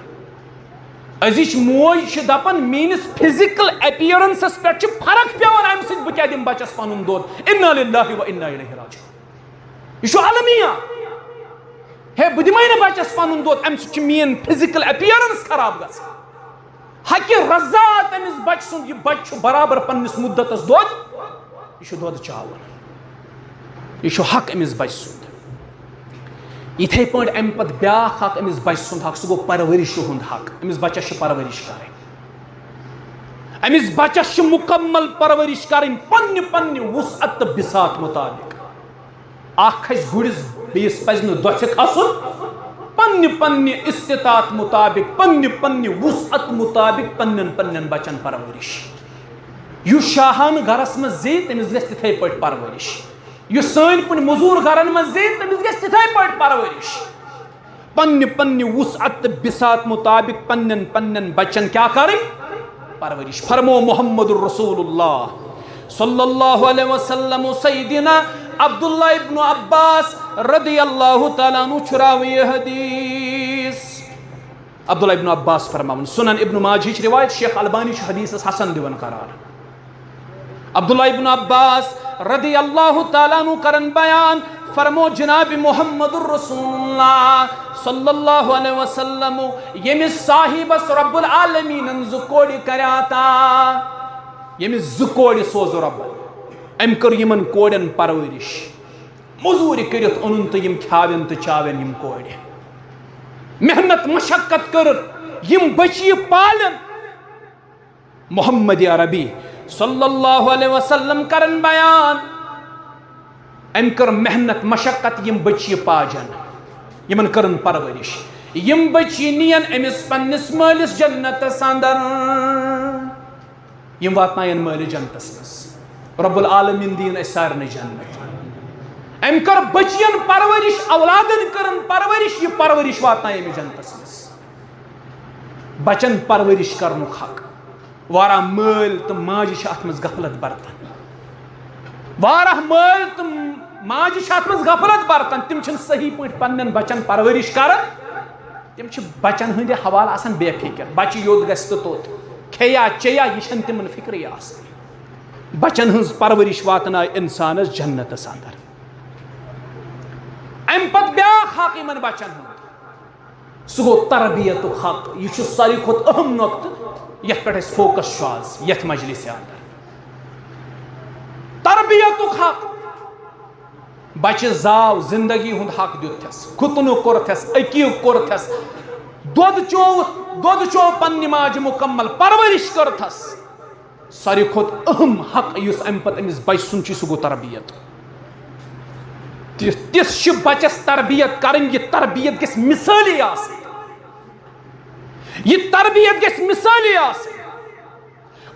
أزِچ موج چھِ دپان، میٲنِس فزیکل اپیرنسس پٮ۪ٹھ چھِ فرق پٮ۪وان، امہِ سۭتۍ بہٕ کیٛاہ دِمہٕ بچس پنُن دۄد؟ انا للہ و انا الیہ راجعون۔ یہِ چھُ المیہ۔ ہے، بہٕ دِمے نہٕ بچس پنُن دۄد، امہِ سۭتۍ چھِ میٲنۍ فزیکل اپیرنس خراب گژھان۔ حق رضاعت أمِس بچہٕ سُنٛد، یہِ بچہٕ چھُ برابر پننِس مُدتس دۄد، یہِ چھُ دۄد چاوان، یہِ چھُ حق أمِس بچہٕ سُنٛد۔ یِتھے پٲٹھۍ امہِ پتہٕ بیٛاکھ حق أمِس بچہٕ سُنٛد حق، سُہ گوٚو پرورشہِ ہُنٛد حق۔ أمِس بچس چھِ پرورش کرٕنۍ، أمِس بچس چھِ مُکمل پرورش کرٕنۍ پننہِ پننہِ وسعت تہٕ بساط مطابق۔ اکھ کھسہِ گُرِس، بیٚیِس پزِ نہٕ دۄژھِ کھسُن۔ پننہِ پننہِ استطاعت مطابق، پننہِ پننہِ وسعت مطابق پننٮ۪ن پننٮ۪ن بچن پرورش۔ یُس شاہانہٕ گرس منٛز زیٚیہِ، تٔمِس گژھِ تِتھے پٲٹھۍ پرورش۔ یُس سٲنۍ کُنہِ مزوٗر گرن منٛز زیٚیہِ، تٔمِس گژھِ تِتھے پٲٹھۍ پرورش۔ پننہِ پننہِ وسعت تہٕ بساط مطابق پننٮ۪ن پننٮ۪ن بچن کیٛاہ کرٕنۍ؟ پرورش۔ فرمو محمد رسول اللہ صلی اللہ علیہ وسلم و سیدنا عبداللہ ابن عباس رضی اللہ تعالیٰ عنہ چھُ راوی حدیث۔ عبداللہ ابن عباس فرماوان، سنن ابن ماجہٕچ روایت، شیخ البانی چھُ حدیثس حسن دِوان قرار۔ عبداللہ ابن عباس رضی اللہ تعالیٰ عنہ کرن بیان، فرمو جناب محمد رسول اللہ صلی اللہ علیہ وسلم، ییٚمِس صاحبس رب العالمینن زٕ کورِ کرے عطا، ییٚمِس زٕ کورِ سوزٕ رۄبن، أمۍ کٔر یِمن کورٮ۪ن پرورش، مزوٗرِ کٔرِتھ اوٚنُن تہٕ یِم کھیاوٮ۪ن تہٕ چاوٮ۪ن یِم کورِ۔ محنت مشقت کٔر، یِم بچی پالن۔ محمد عربی صلی اللہ علیہ وسلم کرن بیان، أمۍ کٔر محنت مشقت، یِم بچی پاجن، یِمن کٔرن پرورش۔ یِم بچی نِین أمِس پننِس مٲلِس جنتس اندر۔ یِم واتناین مٲلِس جنتس منٛز۔ رب العالمین دِیِن اَسہِ سارنٕے جنت۔ أمۍ کٔر بچین پرورش، اولادن کٔرن پرورش، یہِ پرورش واتنایہِ أمِس جنتس منٛز۔ بچن پرورش کرنُک حق۔ واریاہ مٲلۍ تہٕ ماجہِ چھِ اتھ منٛز غفلت برتان۔ واریاہ مٲلۍ تہٕ ماجہِ چھِ اتھ منٛز غفلت برتان، تِم چھِنہٕ صحیح پٲٹھۍ پننٮ۪ن بچن پرورش کران۔ تِم چھِ بچن ہٕنٛدِ حوالہٕ آسان بے فکر، بچہِ یوٚت گژھِ تہٕ توٚت، کھیٚیا چیٚیا، یہِ چھَنہٕ تِمن فکرٕے آسان۔ بچن ہٕنٛز پرورش واتنایہِ انسانس جنتس اندر۔ امہِ پتہٕ بیاکھ حق یِمن بچن ہُنٛد، سُہ گوٚو تربیتُک حق۔ یہِ چھُ ساروی کھۄتہٕ اہم نۄقطہٕ، یتھ پٮ۪ٹھ اسہِ فوکس چھُ آز یتھ مجلسہِ اندر۔ تربیتُک حق۔ بچہِ زاو، زندگی ہُنٛد حق دیُتتھس، کھُتنہٕ کوٚرتھس، عقیٖق کوٚرتھس، دۄد چووُتھ، دۄد چوو پننہِ ماجہِ مکمل، پرورش کٔرتھس۔ ساروی کھۄتہٕ اہم حق یُس امہِ پتہٕ أمِس بچہِ سُنٛد چھُ، سُہ گوٚو تربیت۔ تِژھ، تِژھ چھِ بچس تربیت کرٕنۍ، یہِ تربیت گژھِ مثٲلی آسٕنۍ۔ یہِ تربیت گژھِ مثٲلی آسٕنۍ۔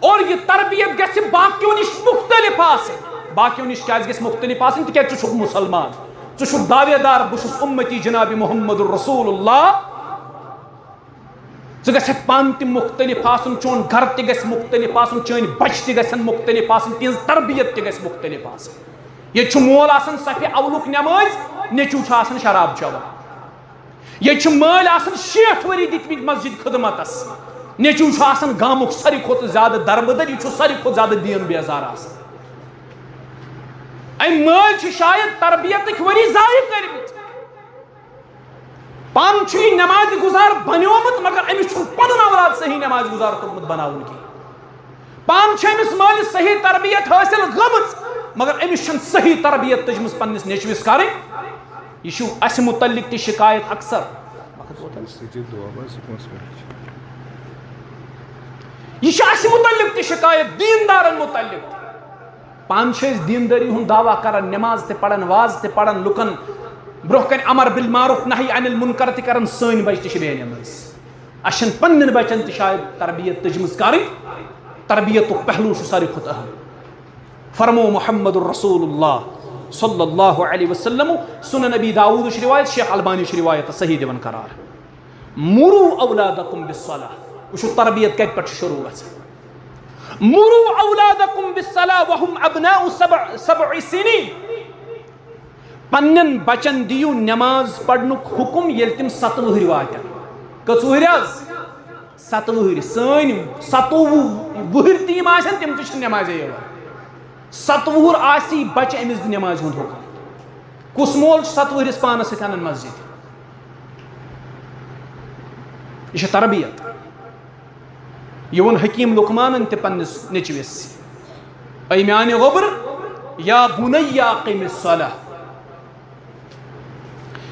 اور یہِ تربیت گژھِ باقیو نِش مختلف آسٕنۍ۔ باقیو نِش کیازِ گژھِ مختلف آسٕنۍ؟ تِکیازِ ژٕ چھُکھ مُسلمان، ژٕ چھُکھ دعوے دار، بہٕ چھُس اُمتی جناب محمد رسول اللہ۔ ژٕ گژھکھ پانہٕ تہِ مختلف آسُن، چون گرٕ تہِ گژھِ مختلف آسُن، چٲنۍ بچہِ تہِ گژھن مختلف آسٕنۍ، تِہنٛز تربیت تہِ گژھِ مختلف آسٕنۍ۔ ییٚتہِ چھُ مول آسان صفہِ اولُک نٮ۪مٲزۍ، نیٚچوٗ چھُ آسان شراب چٮ۪وان۔ ییٚتہِ چھِ مٲلۍ آسان شیٹھ ؤری دِتمٕتۍ مسجد خدمتس، نیٚچوٗ چھُ آسان گامُک ساروی کھۄتہٕ زیادٕ دربٕدر، یہِ چھُ ساروی کھۄتہٕ زیادٕ دیٖن بیزار آسان۔ أمۍ مٲلۍ چھِ شاید تربیتٕکۍ ؤری ضایع کٔرمٕتۍ۔ پانہٕ چھُ یہِ نماز گزار بنیومُت، مگر أمِس چھُنہٕ پنُن اولاد صحیح نماز گزار توٚگمُت بناوُن کینٛہہ۔ پانہٕ چھِ أمِس مٲلِس صحیح تربیت حٲصِل گٔمٕژ، مگر أمِس چھَنہٕ صحیح تربیت تٔجمٕژ پننِس نیٚچوِس کرٕنۍ۔ یہِ چھُ اَسہِ مُتعلِق تہِ شِکایت اکثر۔ وقت ووت حظ؟ یہِ چھُ اَسہِ مُتعلِق تہِ شِکایت، دیٖندارن مُتعلِق۔ پانہٕ چھِ أسۍ دیٖندٲری ہُنٛد دعویٰ کران، نماز تہِ پران، واز تہِ پران، لُکن برونٛہہ کنہِ امر بالمعروف نہی عن المنکر تہِ کران، سٲنۍ بچہِ تہِ چھِ بے نماز۔ اَسہِ چھَنہٕ پننٮ۪ن بچن تہِ شاید تربیت تٔجمٕژ کرٕنۍ، تربیتُک پہلو چھُ ساروی کھۄتہٕ اہم۔ فرمو محمد رسول اللہ صلی اللہ علیہ وسلم، سنن ابی داؤدٕچ روایت، شیخ البانی چھِ روایت صحیح دِوان قرار۔ مرو اولادکم بالصلاۃ۔ وٕچھِو تربیت کتہِ پٮ۪ٹھ چھِ شروع گژھان۔ مرو اولادکم بالصلاۃ وهم ابناء سبع، سبع سنین۔ پننٮ۪ن بچن دِیِو نماز پرنُک حکم ییٚلہِ تِم ستہٕ وُہٕرۍ واتن۔ کٔژ وُہٕرۍ حظ؟ ستہٕ وُہٕرۍ۔ سٲنۍ ستووُہ وُہٕرۍ تہِ یِم آسن، تِم تہِ چھِنہٕ نمازے یِوان۔ ستہٕ وُہُر آسی بچہِ، أمِس دِ نمازِ ہُنٛد حکم۔ کُس مول چھُ ستہٕ وُہرِس پانس سۭتۍ انان مسجد؟ یہِ چھِ تربیت۔ یہِ ووٚن حکیم لقمانن تہِ پننِس نیٚچوِس، اے میانہِ گوٚبرٕ، یا بنی اقم الصلاۃ،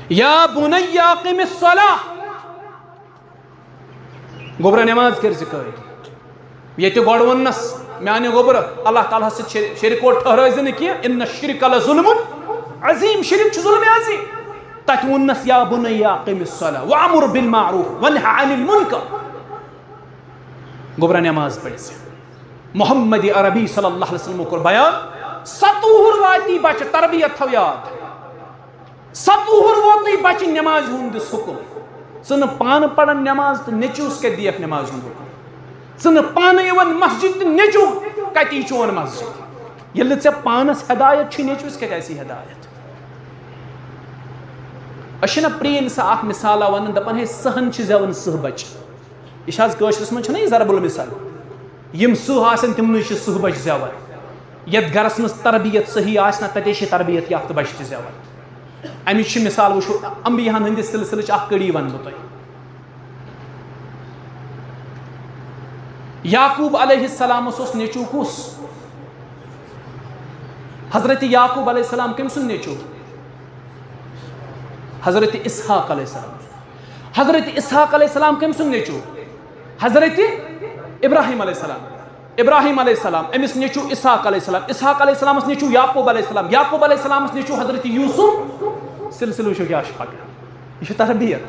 یا بنی اقم الصلاۃ۔ گوٚبرا، نماز کٔرۍ زِ قٲیِم۔ ییٚتہِ گۄڈٕ ووٚننَس، میانہِ گوٚبرٕ، اللہ تعالیٰ ہَس سۭتۍ شر-، شریٖک پٲٹھۍ ٹھہرٲوۍ زِ نہٕ کینٛہہ، ان الشرک لظلم عظیم، شرک چھُ ظلم عظیم۔ تَتہِ ووٚننَس، یا بنی اقم الصلاۃ وامر بالمعروف وانہ عن المنکر۔ گوٚبرا، نماز پٔرۍ زِ۔ محمد عربی صلی اللہ علیہ وسلم کوٚر بیان، ستوُہُر واتی بچہِ، تربیت تھاو یاد۔ ستوُہُر ووتُے بچہِ، نمازِ ہُنٛد دِس حُکُم۔ ژٕ نہٕ پانہٕ پران نماز تہٕ نیٚچوِس کتہِ دِیَکھ نمازِ ہُنٛد حُکُم؟ ژٕ نہٕ پانہٕ یِوان مسجد تہٕ نیٚچو کتہِ یی چون مسجد؟ ییٚلہِ نہٕ ژےٚ پانس ہدایت چھُے، نیٚچوِس کتہِ آسی ہدایت؟ أسۍ چھِنہ پرٛٲنۍ سۄ اکھ مثالہ ونان، دپان، ہے، سٕہن چھِ زٮ۪وان سٕہہ بچہِ۔ یہِ چھِ آز کٲشرِس منٛز چھَنہ یہِ ضرب المثل۔ یِم سٕہہ آسن، تِمنٕے چھِ سٕہہ بچہِ زٮ۪وان۔ یَتھ گَرَس منٛز تربیت صحیح آسہِ نہ، تَتے چھِ تربیت یافتہٕ بچہِ تہِ زٮ۪وان۔ اَمِچ چھِ مثال، وٕچھو، انبیاہن ہٕنٛدِس سلسلٕچ اکھ کڑی وَنہٕ بہٕ تۄہہِ۔ یعقوب علیہ السلامس اوس نیٚچوٗ کُس؟ حضرت یعقوب علیہ السلام کٔمۍ سُنٛد نیٚچوٗ؟ حضرت اسحاق علیہ السلام۔ حضرت اسحاق علیہ السلام کٔمۍ سُنٛد نیٚچوٗ؟ حضرت ابراہیم علیہ السلام۔ ابراہیم علیہ السلام، أمِس نیٚچوٗ اسحاق علیہ السلام، اسحاق علیہ السلامَس نیٚچوٗ یعقوب علیہ السلام، یعقوب علیہ السلامَس نیٚچوٗ حضرت یوسف۔ سلسلہٕ وٕچھِو کیٛاہ چھُ پَکان۔ یہِ چھِ تربیت۔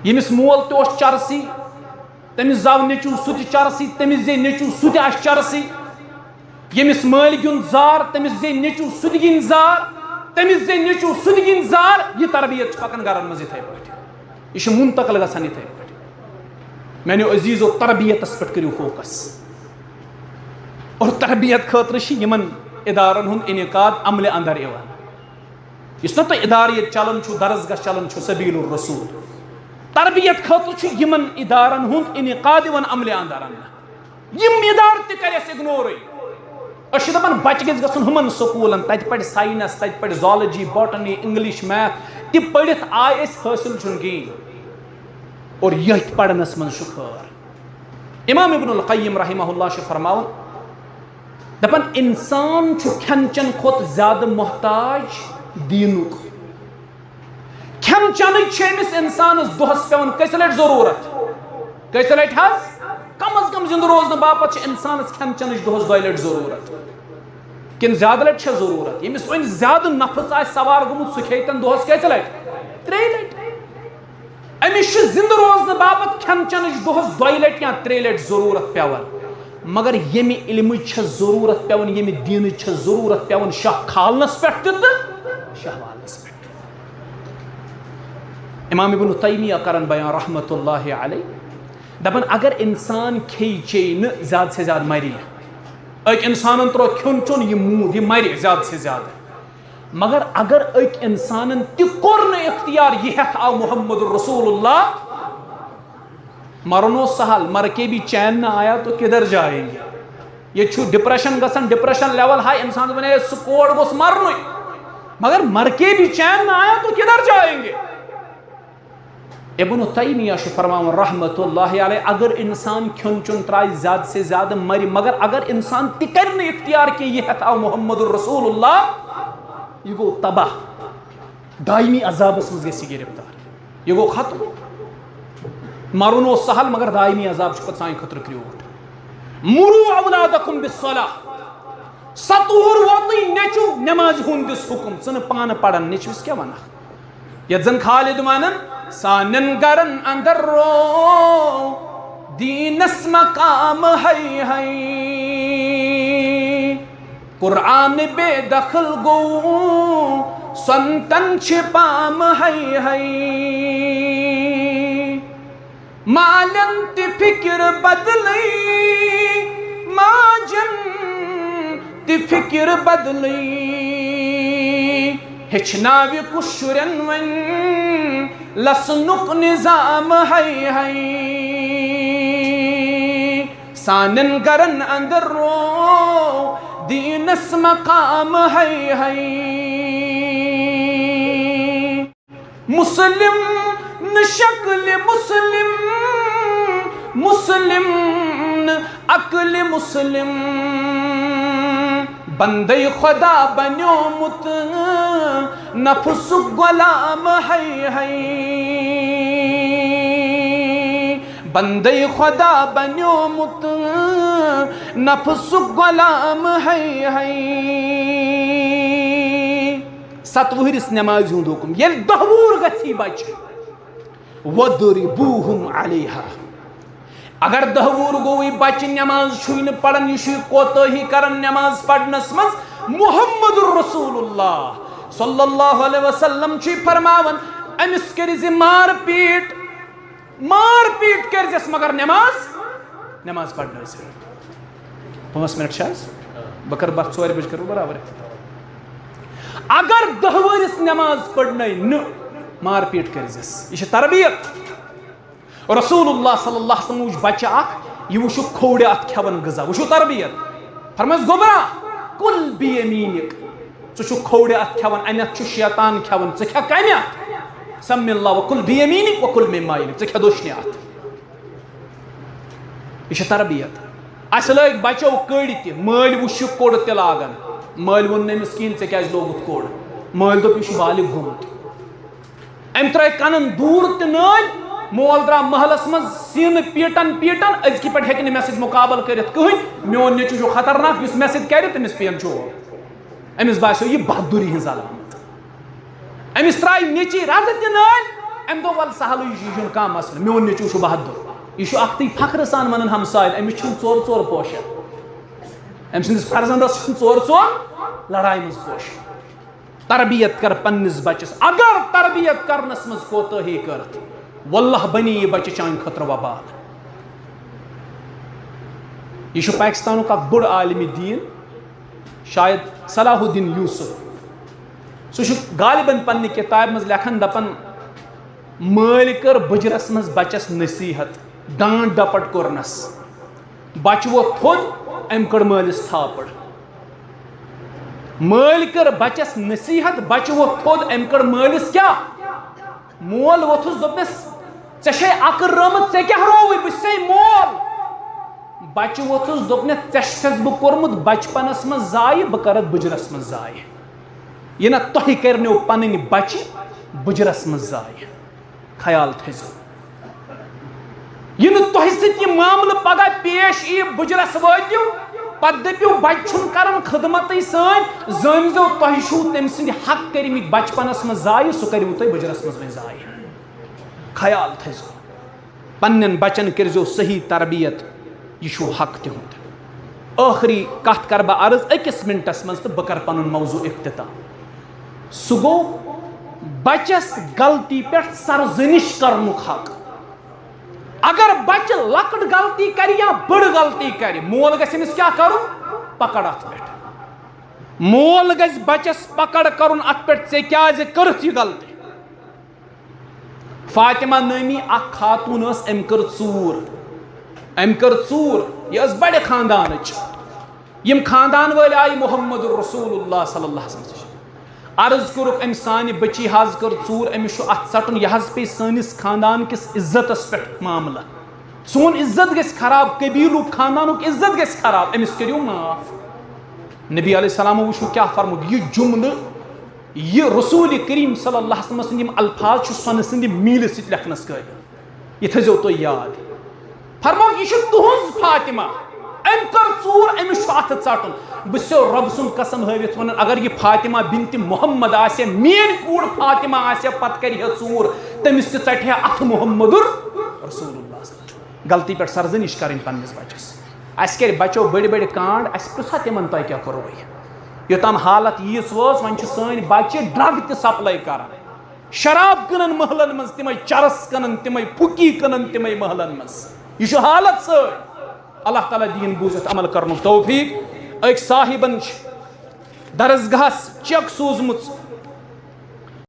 ییٚمِس مول تہِ اوس چرسی، تٔمِس زاو نیٚچوٗ سُہ تہِ چرسی، تٔمِس زے نیٚچوٗ سُہ تہِ آسہِ چرسی۔ ییٚمِس مٲلۍ گیُنٛد زار، تٔمِس زے نیٚچوٗ سُہ تہِ گِنٛدِ زار، تٔمِس زے نیٚچوٗ سُہ تہِ گِنٛدِ زار۔ یہِ تربیت چھِ پَکان گَرَن منٛز یِتھَے پٲٹھۍ۔ یہِ چھُ منتقل گژھان یِتھَے پٲٹھۍ۔ میٛانیو عزیٖزو، تربیتَس پٮ۪ٹھ کٔرِو focus۔ اور تربیت خٲطرٕ چھِ یِمَن اِدارَن ہُنٛد انعقاد عملہِ اندر یِوان۔ یُس نہ تۄہہِ اِدارٕ ییٚتہِ چلان چھُ، درسگاہ چلان چھُ، سبیل الرسول، تربیت خٲطرٕ چھُ یِمَن اِدارَن ہُنٛد انعقاد یِوان عملہِ اندر اَننہٕ۔ یِم اِدارٕ تہِ کَرِ اَسہِ اِگنورٕے۔ أسۍ چھِ دَپان بَچہٕ گژھِ گژھُن ہُمَن سکوٗلَن، تَتہِ پَرِ ساینَس، تَتہِ پَرِ زالجی، باٹنی، انگلش، میتھ، تہِ پٔرِتھ آے أسۍ، حٲصِل چھُنہٕ کِہیٖنۍ۔ اور یٔتھۍ پَرنَس منٛز چھُ خٲر۔ امام ابن القیم رحمہ اللہ چھُ فرماوان، دَپان اِنسان چھُ کھٮ۪ن چٮ۪ن کھۄتہٕ زیادٕ محتاج دیٖنُک۔ کھٮ۪ن چٮ۪نٕچ چھِ أمِس اِنسانَس دۄہَس پٮ۪وان کٔژِ لَٹہِ ضروٗرت؟ کٔژِ لَٹہِ حظ؟ کم از کم زِندٕ روزنہٕ باپتھ چھِ اِنسانَس کھٮ۪ن چٮ۪نٕچ دۄہَس دۄیہِ لَٹہِ ضروٗرت۔ کِنہٕ زیادٕ لَٹہِ چھےٚ ضروٗرت؟ ییٚمِس وۄنۍ زیادٕ نفس آسہِ سوار گوٚمُت، سُہ کھیٚیہِ تَن دۄہَس کٔژِ لَٹہِ؟ ترٛیٚیہِ لَٹہِ۔ أمِس چھِ زِندٕ روزنہٕ باپتھ کھٮ۪ن چٮ۪نٕچ دۄہَس دۄیہِ لَٹہِ یا ترٛیٚیہِ لَٹہِ ضروٗرت پٮ۪وان۔ مگر ییٚمہِ علمٕچ چھےٚ ضروٗرت پٮ۪وان، ییٚمہِ دیٖنٕچ چھےٚ ضروٗرت پٮ۪وان، شاہ کھالنَس پٮ۪ٹھ تہِ تہٕ شاہ والنَس پٮ۪ٹھ تہِ۔ امام ابن تیمیہ کرن بیان رحمت اللہ علیہ، دپان اگر انسان کھیٚیہِ چیٚیہِ نہٕ، زیادٕ سے زیادٕ مرِ یہِ۔ أکۍ انسانن ترٛوو کھیوٚن چیوٚن، یہِ موٗد، یہِ مرِ زیادٕ سے زیادٕ۔ مگر اگر أکۍ انسانن تہِ کوٚر نہٕ اختیار، یہِ ہٮ۪تھ آو محمد رسول اللہ، مرُن اوس سہل، مر کے بھی چین نہ آیا تو کدھر جائیں گے۔ ییٚتہِ چھُ depression گژھان، depression level high، انسانس ونے سُہ کوڑ گوٚژھ مرنُے، مگر مر کے بھی چین نہ آیا تو کدھر جائیں گے۔ ابن تیمیہ چھُ فرماوان رحمت اللہ علیہ، اگر انسان کھیوٚن چیوٚن ترایہِ زیادٕ سے زیادٕ مرِ، مگر اگر انسان تہِ کرِ نہٕ اختیار کینٛہہ، یہِ ہٮ۪تھ آو محمد رسول اللہ، یہِ گوٚو تباہ، دائمی عذابس منٛز گژھِ یہِ گرفتار۔ یہِ گوٚو ختم۔ مرُن اوس سہل، مگر دائمی عذاب چھُ پتہٕ سانہِ خٲطرٕ کرٛیوٗٹھ۔ مرو اولادکم بالصلاۃ۔ ستوُہُر ووتُے نیٚچو، نمازِ ہُنٛد دِس حُکم، ژٕ نہٕ پانہٕ پران، نیٚچوِس کیٛاہ ونکھ؟ یتھ زن خالد ونان، سانٮ۪ن گرن اندر رو دیٖنس مقام ہے ہے۔ قرآن بے دخل گوٚو، سنتن چھِ پام ہے ہے۔ مالن تہِ فکر بدلے، ماجن تہِ فکر بدلے۔ ہیٚچھناوِ کُس شُرٮ۪ن وۄنۍ لسنُک نظام ہے ہے۔ سانٮ۪ن گرن اندر رو دیٖنس مقام ہے ہے۔ مسلم نہٕ شکلِ مسلم، مسلم نہٕ عقلِ مسلم۔ بندے خدا بنیومُت نفسُک غلام ہے ہے۔ بندے خدا بنیومُت نفسُک غلام ہے ہے۔ ستوُہرِس نمازِ ہُنٛد حُکم۔ ییٚلہِ دَہ وُہُر گژھی بچہِ، وَضْرِبُوهُمْ عَلَيْهَا۔ اگر دَہ وُہُر گوٚوٕے بچہِ نماز چھُے نہٕ پران، یہِ چھُے کوتٲہی کران نماز پرنس منٛز، محمد رسول اللہ صلی اللہ علیہ وسلم چھُے فرماوان، أمِس کٔرۍ زِ مار پیٖٹ، مار پیٖٹ کٔرۍ زٮ۪س، مگر نماز، نماز پرنٲوزِ۔ پانٛژھ منٹ چھِ حظ؟ بہٕ کرٕ بتھ ژورِ بجہِ کرٕ بہٕ برابر اختتام۔ اگر دَہ وُہرِس نماز پرنٲے نہٕ، مار پیٖٹ کٔرۍ زٮ۪س۔ یہِ چھِ تربیت۔ رسول اللہ صلی اللہ علیہ وسلم وٕچھ بچہ اکھ، یہِ وٕچھُکھ کھوورِ اتھ کھٮ۪وان غذا، وٕچھِو تربیت۔ فرمٲیس، گوٚبرا، کُل بیمیٖنِک، ژٕ چھُکھ کھوورِ اتھ کھٮ۪وان، امہِ اتھ چھُ شیطان کھٮ۪وان، ژٕ کھٮ۪کھ کمہِ اتھ؟ سم اللہ وکل بیمیٖنِک وکل مما یلیک، ژٕ کھےٚ دٔچھنہِ اتھ۔ یہِ چھِ تربیت۔ اسہِ لٲگۍ بچو کٔڑۍ تہِ، مٲلۍ وٕچھ یہِ کوٚڑ تہِ لاگان، مٲلۍ ووٚن نہٕ أمِس کِہیٖنۍ، ژےٚ کیازِ لوگُتھ کوٚڑ؟ مٲلۍ دوٚپ، یہِ چھُ بالغ گوٚمُت۔ أمۍ ترٲے کنن دوٗر تہٕ نٲلۍ۔ مول درٛاو محلس منٛز سینہٕ پیٹن پیٹن، أزکہِ پٮ۪ٹھ ہیٚکہِ نہٕ مےٚ سۭتۍ مُقابلہٕ کٔرِتھ کٕہٕنۍ۔ میون نیٚچوٗ چھُ خطرناک، یُس مےٚ سۭتۍ کرِ، تٔمِس پیٚن چوب۔ أمِس باسیو یہِ بہادُری ہٕنٛز علامت۔ أمِس ترٛایہِ نیٚچی رزٕ تہِ نٲلۍ۔ أمۍ دوٚپ، "وَلہٕ سہلٕے چھُ، یہِ چھُنہٕ کانٛہہ مسلہٕ، میون نیٚچوٗ چھُ بہادُر، یہِ چھُ اکھتُے فخرٕ سان ونان ہمساین، أمِس چھِنہٕ ژور ژور پوشان، أمۍ سٕنٛدِس فرزندس چھِنہٕ ژور ژور لڑایہِ منٛز پوشان۔" تربیت کر پننِس بچس، اگر تربیت کرنس منٛز کوتٲہی کٔرتھ، واللہ بنی یہِ بچہِ چانہِ خٲطرٕ وبال۔ یہِ چھُ پاکستانُک اکھ بوٚڑ عالمِ دیٖن، شاید صلاح الدین یوسف۔ سُہ چھُ غالباً پننہِ کِتابہِ منٛز لیکھان، دپان، مٲلۍ کٔر بُجرس منٛز بچس نصیحت، ڈانٹ ڈپٹ کوٚرنس۔ بچہٕ ووٚتھ تھوٚد، أمۍ کٔڑ مٲلِس تھاپڑ۔ مٲلۍ کٔر بچس نصیحت، بچہٕ ووٚتھ تھوٚد، أمۍ کٔڑ مٲلِس کیٛاہ؟ مول ووٚتھُس، دوٚپنس، "ژےٚ چھے عقل رٲمٕژ، ژےٚ کیٛاہ رووُے؟ بہٕ چھسے مول۔" بچہٕ ووٚتھُس، دوٚپنس، "ژےٚ چھُتھس بہٕ کوٚرمُت بچپنس منٛز ضایع، بہٕ کرتھ بُجرس منٛز ضایع۔ یہِ نہ تۄہہِ کرنیو پنٕنۍ بچہِ بُجرس منٛز ضایع۔" خیال تھٲیزیو، یہِ نہٕ تۄہہِ سۭتۍ یہِ معاملہٕ پگاہ پیش یی، بُجرس وٲتِو، پتہٕ دٔپِو، "بچہِ چھُنہٕ کران خدمتٕے سٲنۍ"، زٲنۍزیو، تۄہہِ چھُو تٔمۍ سٕنٛدِ حق کٔرمٕتۍ بچپنس منٛز ضایع، سُہ کٔرِو تۄہہِ بُجرس منٛز وۄنۍ ضایع۔ خیال تھٲیزیو، پننٮ۪ن بچن کٔرزیو صحیح تربیت، یہِ چھُو حق تِہُنٛد۔ ٲخری کتھ کرٕ بہٕ عرض أکِس منٹس منٛز تہٕ بہٕ کرٕ پنُن موضوع اختتام۔ سُہ گوٚو بچس غلطی پٮ۪ٹھ سرزنش کرنُک حق۔ اگر بچہِ لۄکٕٹ غلطی کرِ یا بٔڑ غلطی کرِ، مول گژھِ أمِس کیٛاہ کرُن؟ پکڑ اتھ پٮ۪ٹھ۔ مول گژھِ بچس پکڑ کرُن اتھ پٮ۪ٹھ، "ژےٚ کیٛازِ کٔرٕتھ یہِ غلطی؟" فاطمہ نٲمی اکھ خاتون ٲس، أمۍ کٔر ژوٗر۔ أمۍ کٔر ژوٗر۔ یہِ ٲس بڑِ خاندانٕچ۔ یِم خاندان وٲلۍ آیہِ محمد رسول اللہ صلی اللہ علیہ وسلم۔ عرض کوٚرُکھ، "أمۍ سانہِ بچی حظ کٔر ژوٗر، أمِس چھُ اتھ ژٹُن، یہِ حظ پیٚیہِ سٲنِس خاندان کِس عزتس پٮ۪ٹھ معاملہٕ۔ سون عزت گژھِ خراب، قبیلُک خاندانُک عزت گژھِ خراب، أمِس کٔرِو معاف۔" نبی علیہ السلام وٕچھِو کیٛاہ فرموو۔ یہِ جملہٕ، یہِ رسول کریم صلی اللہ علیہ وسلم سٕنٛدۍ یِم الفاظ چھِ سۄنہٕ سٕنٛدِ میٖلہِ سۭتۍ لیکھنس قٲبِل۔ یہِ تھٲیزیو تُہۍ یاد۔ فرموو، "یہِ چھِ تُہٕنٛز فاطمہ، أمۍ کٔر ژوٗر، أمِس چھُ اَتھٕ ژَٹُن۔" بہٕ چھُسو رۄبہٕ سُنٛد قسم ہٲوِتھ وَنان، اگر یہِ فاطمہ بنت محمد آسہِ ہا، میٛٲنۍ کوٗر فاطمہ آسہِ ہا، پَتہٕ کَرِ ہا ژوٗر، تٔمِس تہِ ژَٹہِ ہا اَتھٕ محمد رسول اللہ۔ غلطی پٮ۪ٹھ سرزنش کَرٕنۍ پنٛنِس بَچَس۔ اَسہِ کَرِ بَچو بٔڑۍ بٔڑۍ کانٛڈ، اَسہِ پرٛژھا تِمَن، "تۄہہِ کیٛاہ کوٚروٕ یہِ؟" یوٚتام حالت ییٖژ وٲژ، وۄنۍ چھِ سٲنۍ بَچہِ ڈرٛگ تہِ سپلاے کَران۔ شراب کٕنن محلن منٛز، تِمے چرس کٕنن، تِمے پھُکی کٕنن، تِمے محلن منٛز۔ یہِ چھُ حالت سٲنۍ۔ اللہ تعالیٰ دِیِن بوٗزِتھ عمل کرنُک توفیق۔ أکۍ صاحبن چھِ درسگاہس چیک سوٗزمٕژ،